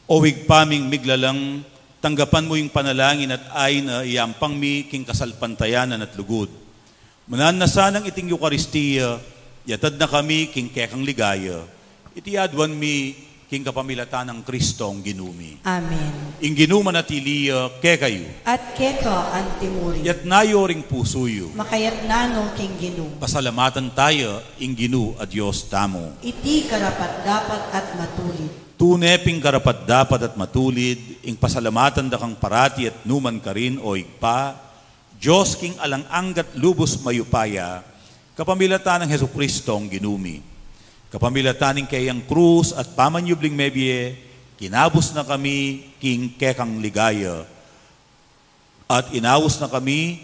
O Ibpa ming miglalang, tanggapan mu ing panalangin at ain a iyampang mi king kasalpantayanan at lugud. Mananu na sanang iting Eukaristia, yatad na kami king kekang ligaya. Iti aduan mi king kapamilatan nang Kristong Ginu mi. Amen. Ing Ginu manatili ya kekayu. At keka antimurin. Yatna yu ring pusu yu. Makayatna no king Ginu. Pasalamatan taya ing Ginu a Dios tamu. Iti karapat-dapat at matulid. Tune ping karapat-dapat at matulid, ing pasalamatan da kang parati at nu man karin, o Ibpa, Dios king alang angga at lubus mayupaya, kapamilatan nang Jesucristong Ginu mi. Kapamilatan ning keyang krus at pamanyubling mebie, kinabus na kami king kekang ligaya. At inaus na kami,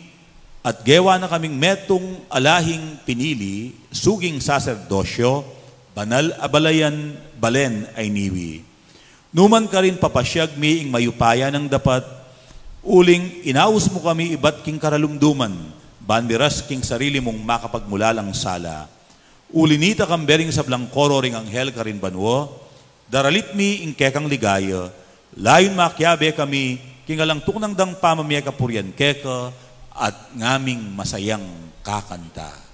at gewa na kaming metung a lahing pinili, suging saserdosyo, banal a balayan, balen a iniwi. Numan karin papasyag mi ing mayupaya nang dapat, uling inaus mu kami ibat king karalumduman, ban miras king sarili mung makapagmulalang sala. Uli nita, kambe ring sablang koro ring anghel karin banua, daralit mi ing kekang ligaya, layun makiabe kami king alang tuknang dang pamamie kapurian keka at ngaming masayang kakanta.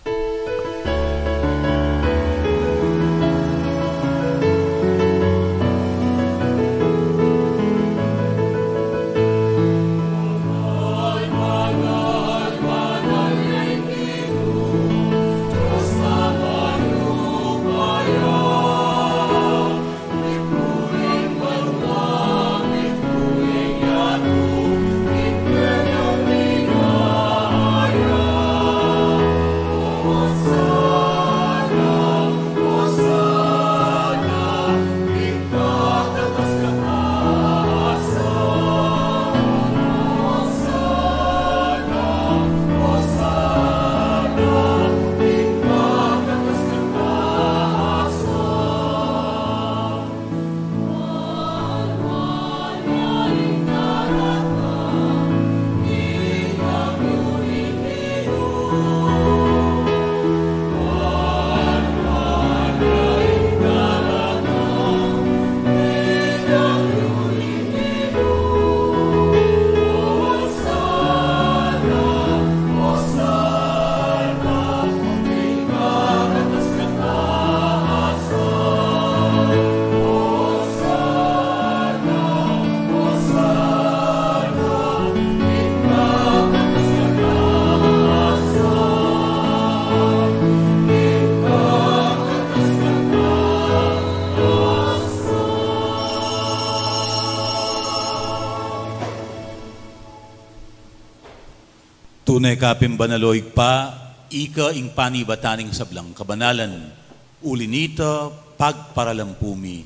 Tune ka pin banal, o Ibpa, ika ing panibatan ning sablang kabanalan, uli nita, pagparalampu mi.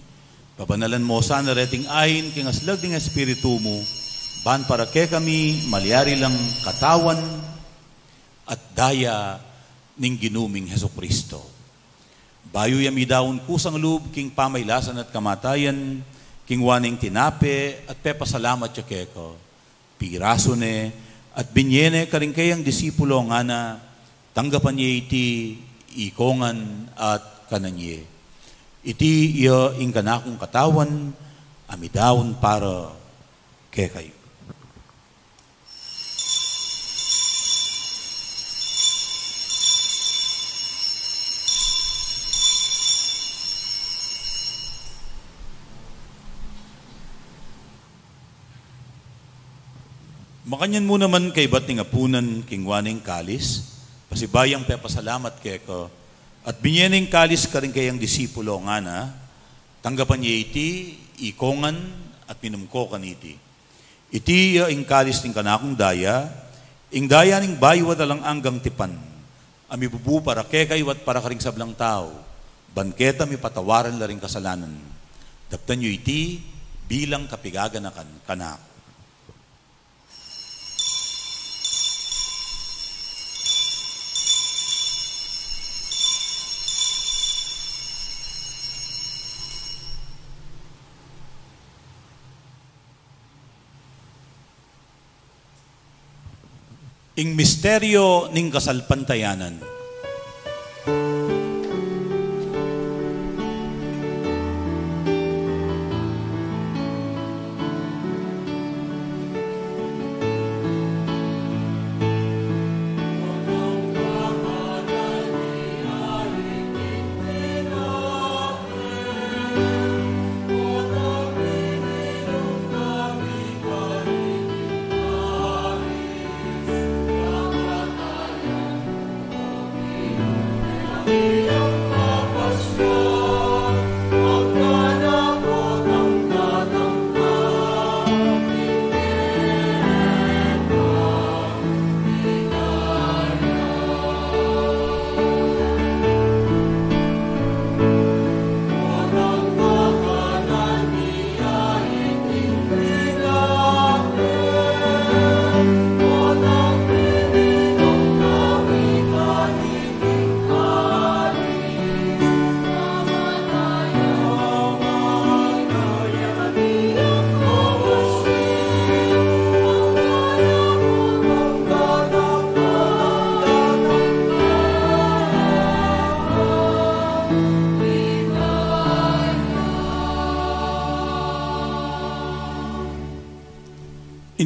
Pabanalan mo sana reting ain king aslag ning Espiritu mu, ban para kekami malyari lang katawan at daya ning Ginu ming Jesucristo. Bayu ya midaun kusang lub king pamailasan at kamatayan, kinua ne ing tinape at pepasalamat ya keka. Pirasu ne at binie ne karing keyang disipulo, ngana, tanggapan ye iti ikongan at kanan ye. Iti ya ing kanakung katawan a midaun para kekayu. Makanyan mu naman kaybat ning apunan, kinua ne ing kalis, pasibayu yang pepasalamat keka, at binie ne ing kalis karing keyang disipulo, ngana, tanggapan ye iti ikongan at minum ko kaniti. Iti ya ing kalis ning kanakung daya, ing daya ning bayu at alang anggang tipan, a mibubu para kekayu at para karing sablang tau, ban keta mipatawaran la ring kasalanan. Daptan yu iti bilang kapigaganakan kanaku. Ing misteryo ning kasalpantayanan.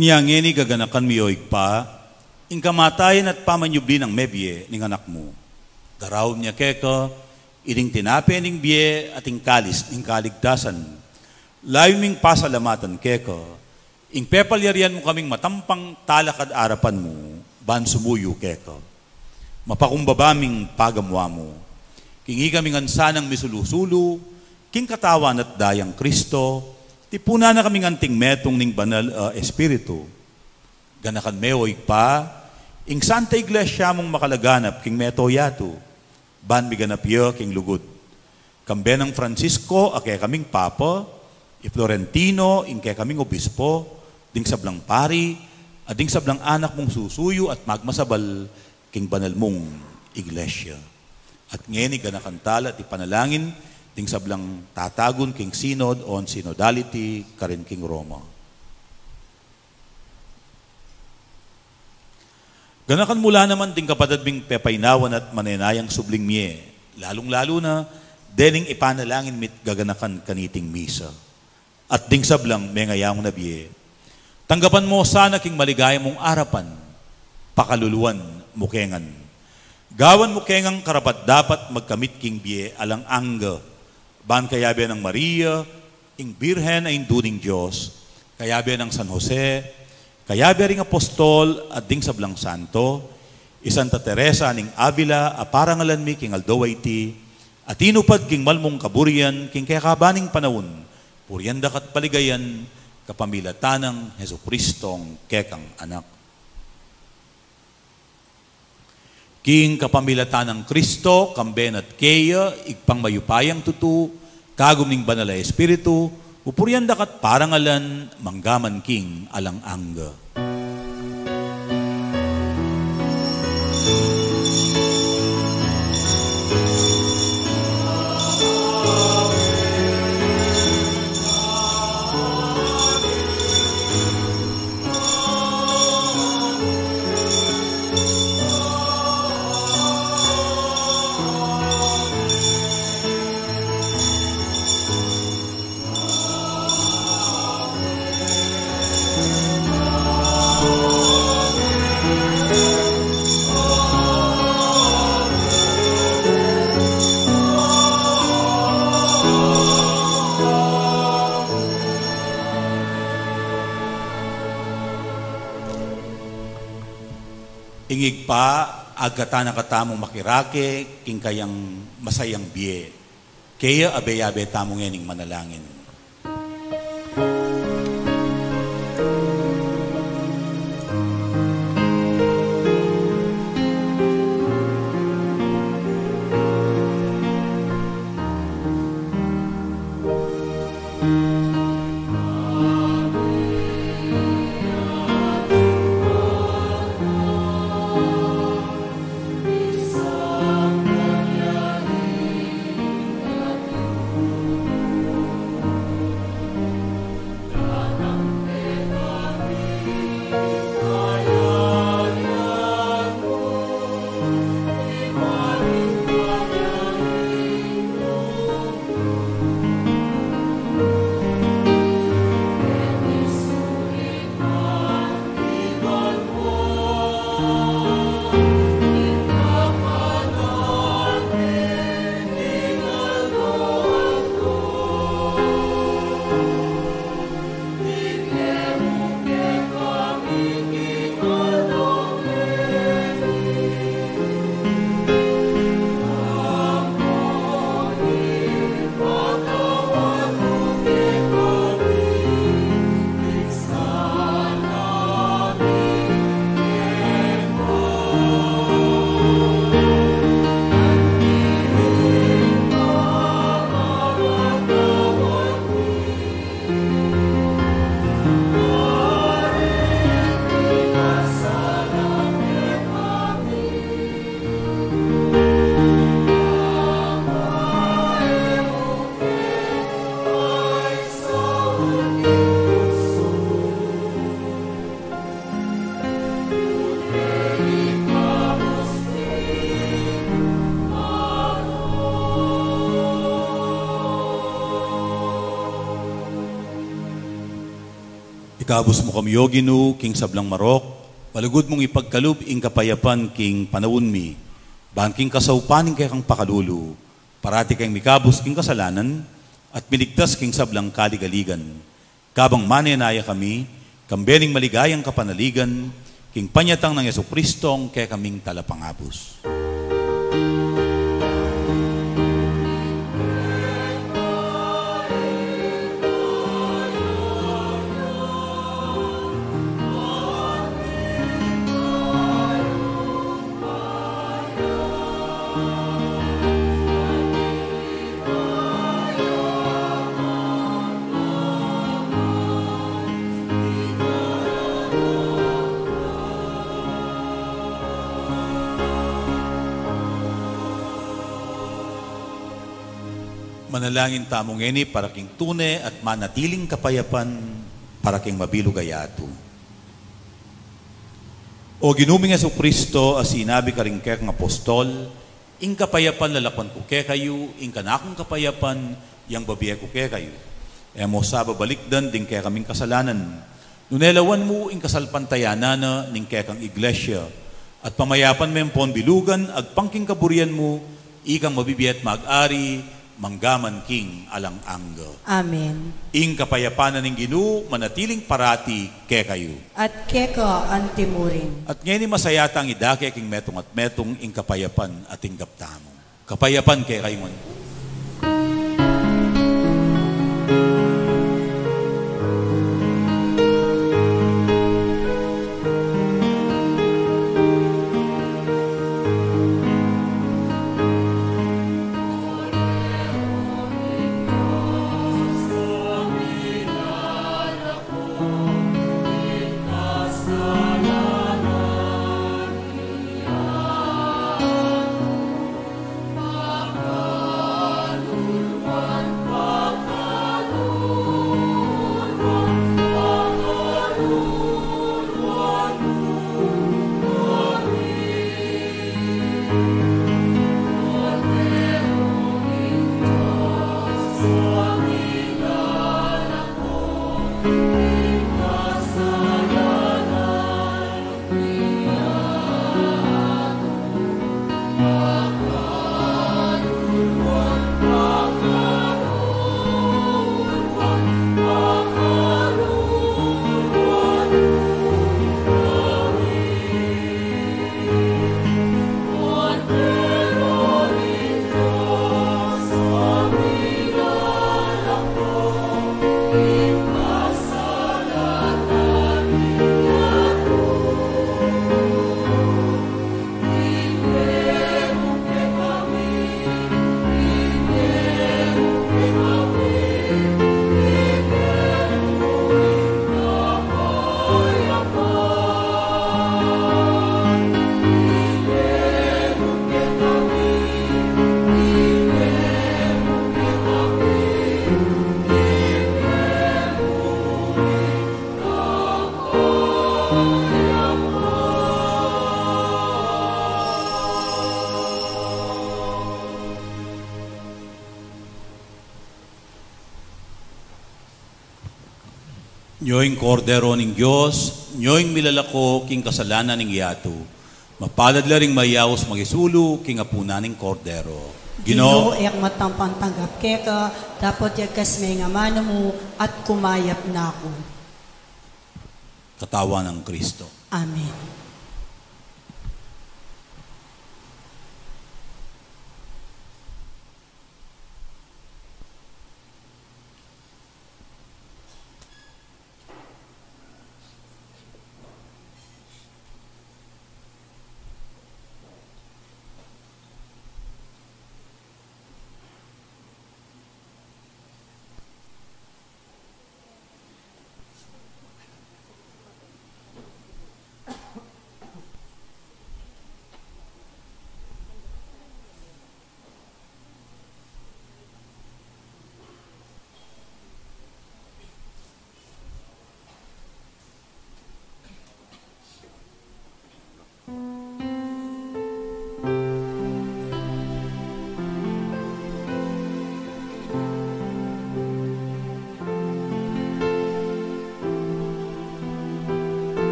Inya ngeni gaganakan mi, o Ibpa, ing kamatayan at pamanyubli nang mebie ning Anak mu. Daraun mi keka ining tinape ning bie at ing kalis ning kaligtasan. Layun ming pasalamatan keka ing pepalyarian mu kaming matampang talakad arapan mu ban sumuyu keka. Mapakumbaba ming pagamu-amu. King ikami ngan sanang misulu-sulu king katawan at dayang Kristo, tipunan na kaming anting metung ning Banal a Espiritu. Ganakan me, o Ibpa, ing Santa Iglesia mung makalaganap king mabilug a yatu, ban miganap ya king lugud. Kambe nang Francisco a kekaming Papa, i Florentino ing kekaming Obispo, ding sablang pari, at ding sablang anak mung susuyu at magmasabal king banal mung Iglesia. At ngeni ganakan tala at ipanalangin ding sablang tatagun king Synod o Synodality karin king Roma. Ganakan mu la naman ding kapatad ming pepainawan at manenayang subling mie, lalung-lalu na dening ipanalangin mi't gaganakan kaniting misa. At ding sablang mengayamu na bie, tanggapan mu sana king maligaya mung arapan, pakaluluan mu ke ngan. Gawan mu ke ngang karapat-dapat magkamit king bie alang angga, ban kayabe nang Maria, ing Birhen a Indu ning Dios, kayabe nang San Jose, kayabe ring apostol at ding sablang santo, i Santa Teresa ning Avila a parangalan mi king aldo a iti, a tinupad king mal mung kaburian king kekaban ning panaun, purian da ka't paligayan kapamilatan nang Jesucristong kekang Anak. King kapamilatan nang Kristo, kambe na't keya, Ibpang mayupayang tutu, kagum ning Banal a Espiritu, pupurian da ka't parangalan, mangga man king alang angga. Ing Ibpa, agkatan na katamung makirake king kayang masayang bie. Kaya abe-abe tamu ngening manalangin. Ikabus mu kami, O Ginu, king sablang marok, malugud mung ipagkalub ing kapayapan king panaun mi, ban king kasaupan ning kekang pakalulu, parati keng mikabus king kasalanan, at miligtas king sablang kaligaligan. Kabang manenaya kami, kambe ning maligayang kapanaligan, king panyatang nang Jesucristong kekaming Talapangabus. Manalangin tamu ngeni para king tune at manatiling kapayapan para king mabilug a yatu. O Ginu ming Jesucristo, a sinabi karing kekang apostol, "Ing kapayapan lalakwan ku kekayu, ing kanakung kapayapan yang bibie ku kekayu." E mu sa babalikdan ding kekaming kasalanan, nune lawan mu ing kasalpantayanan na ning kekang Iglesia, at pamayapan me ampon bilugan agpang king kaburian mu, ikang mabibie at mag-ari mangga man king alang angga. Amen. Ing kapayapan na ning Ginu manatiling parati kekayu. At keka anti mu rin. At ngeni masaya tang idake king metung at metung ing kapayapan a tinggap tamu. Kapayapan kekayu ngan. Nyo ing Kordero ning Dios, nyo ing milalako king kasalanan ning yatu. Mapalad la ring mayaus makisulu king apunan ning Kordero. Ginu, Ginu, e ku matampang tanggap keka, dapot yagkas me ing amanu mu at kumayap na ku. Katawan nang Kristo. Amen.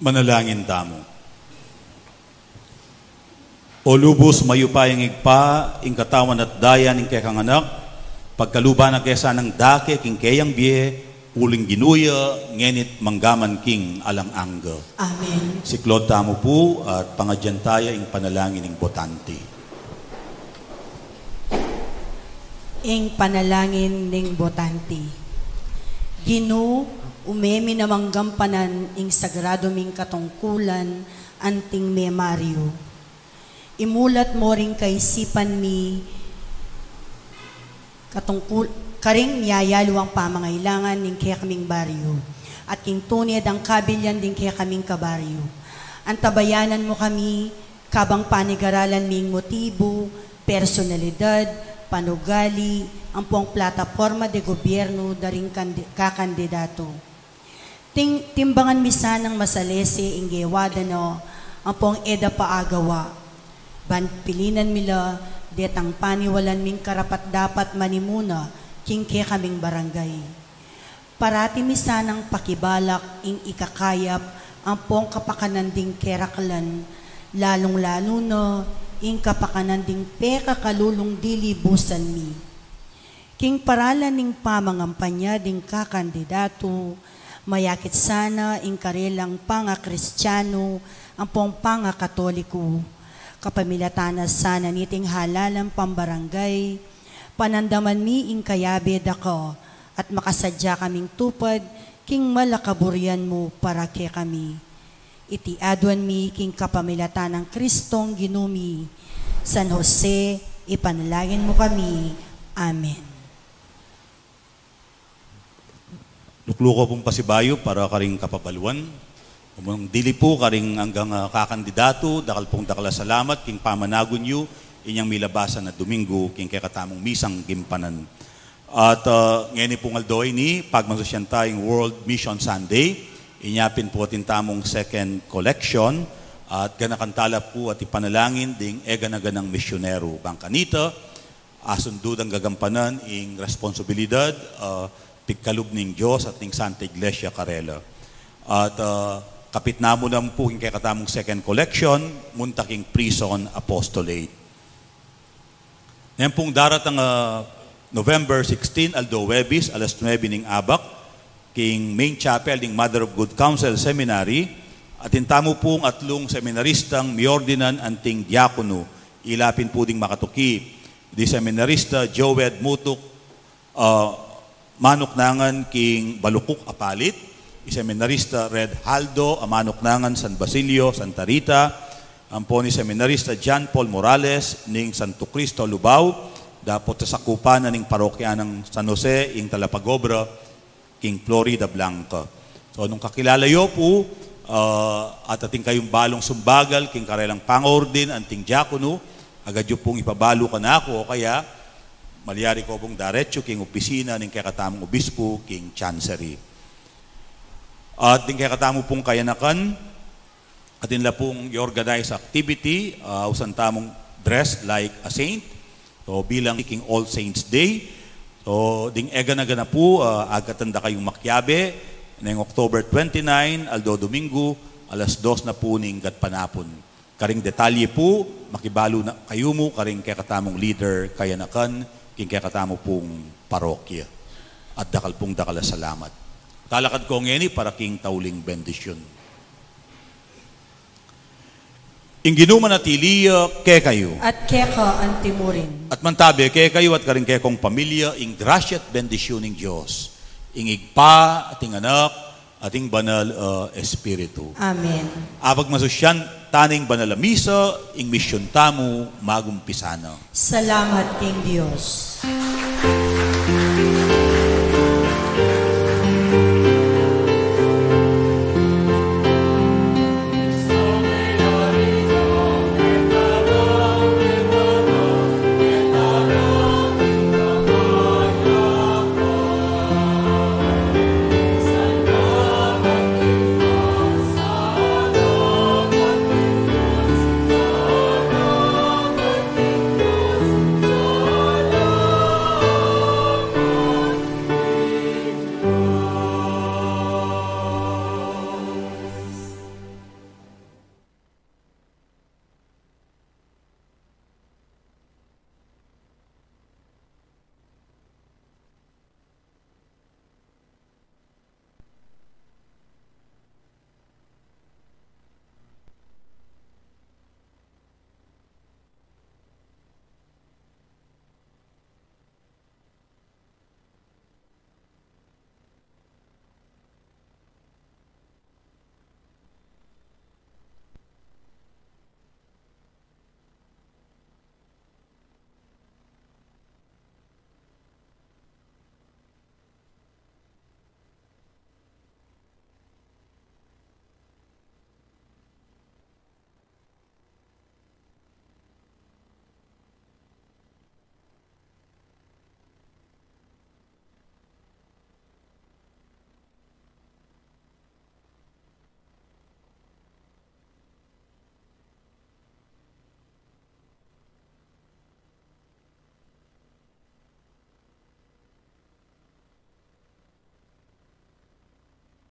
Manalangin tamu. O lubus mayupayang Ibpa, ing katawan at daya ning kekang Anak, pagkaluban na ke sanang dake king keyang bie, uling Ginu ya, ngeni't manggaman king alang angga. Amen. Siklaud tamu pu at pangadyan taya ing panalangin ning botante. Ing panalangin ning botante. Ginu, ume mi namang gampanan ing sagrado ming katungkulan anting memaryu. Imulat mo ring kaisipan mi katungkul-, karing miyayaluang pamangailangan ning kekaming baryu at king tune dang kabilyan ding kekaming kabaryu. Antabayanan mo kami kabang panigaralan ming motibu, personalidad, panugali, ampong plataporma de gobyerno da ring kandi-, kakandidatu. Ting-, timbangan mi sanang masalese ing gewa da na ampong e da pa agawa. Ban pilinan mi la detang paniwalan ming karapat-dapat manimuna king kekaming barangay. Parati mi sanang pakibalak ing ikakayap ampong kapakanan ding keraklan, lalung-lalu na ing kapakanan ding pekakalulung dilibusan mi. King paralan ning pamangampanya ding kakandidatu, mayakit sana ing karelang pangakristianu ampong pangakatoliku. Kapamilatan na sana niting halalang pambarangay, panandaman mi ing kayabe da ka at makasadya kaming tupad king malakaburian mu para kekami. Iti aduan mi king kapamilatan nang Kristong Ginu mi. San Jose, ipanalangin mu kami. Amen. Lukluku pung pasibayu para karing kapabaluan. Umang dili pu karing anggang, ah, kakandidatu, dakal pung dakal a salamat king pamanagun yu inyang milabasan a Domingo king kekatamung misang gimpanan. At, ah, ngeni pung aldo ini, pagmasusyan taya ing World Mission Sunday, inya pin pu atin tamung second collection, at ganakan tala pu at ipanalangin ding eganaganang misyonero. Bang kanita, asundu dang gagampanan ing responsibilidad, ah, pigkalub ning Dios at ning Santa Iglesia karela. At, ah, kapit namu naman pu king kekatamung second collection, munta king prison apostolate. Neng pung daratang, ah, November sixteen, aldo Huwebes, alas nuebe ning abak, king main chapel ding Mother of Good Counsel Seminary, atin tamu pung atlung seminaristang miordinan anting diakono, ila pin pu ding makatuki, di seminarista Joed Mutuk, ah, manuknangan king Balukuk a Palit, i seminarista Red Haldo a manuknangan San Basilio, Santa Rita, ampon i seminarista John Paul Morales ning Santo Cristo, Lubao, dapot sasakupan na ning parokya nang San Jose ing talapagobra king Floridablanca. So, nung kakilala yu pu, ah, at atin kayung balung sumbagal king karelang pangaordin anting diakono, agad yu pung ipabalu kanaku o kaya malyari ko pung daretsu king opisina ning kekatamung obispo king Chancery. At ding kekatamu pung kayanakan, atin la pung i-organize activity, ah, ausan tamung dress like a saint. So, bilang king All Saints Day. So, ding egana-gana pu, ah, agkatan da kayung makiabe, neng October twenty-nine, aldo Domingo, alas dos na pu ning gatpanapun. Karing detalye pu, makibalu na kayu mu karing kekatamung leader kayanakan king kekatamu pung parokya. At dakal pung dakal a salamat. Talakad ko ngeni para king tauling bendisyun. Ing Ginu manatili ya kekayu. At keka antimurin. At mantabe kekayu at karing kekong pamilya ing grasya at bendisyun ning Dios, ing Ibpa, at ing Anak, at ing Banal a Espiritu. Amen. Apagmasusyan tana ing banal a misa, ing misyun tamu magumpisa na. Salamat king Dios.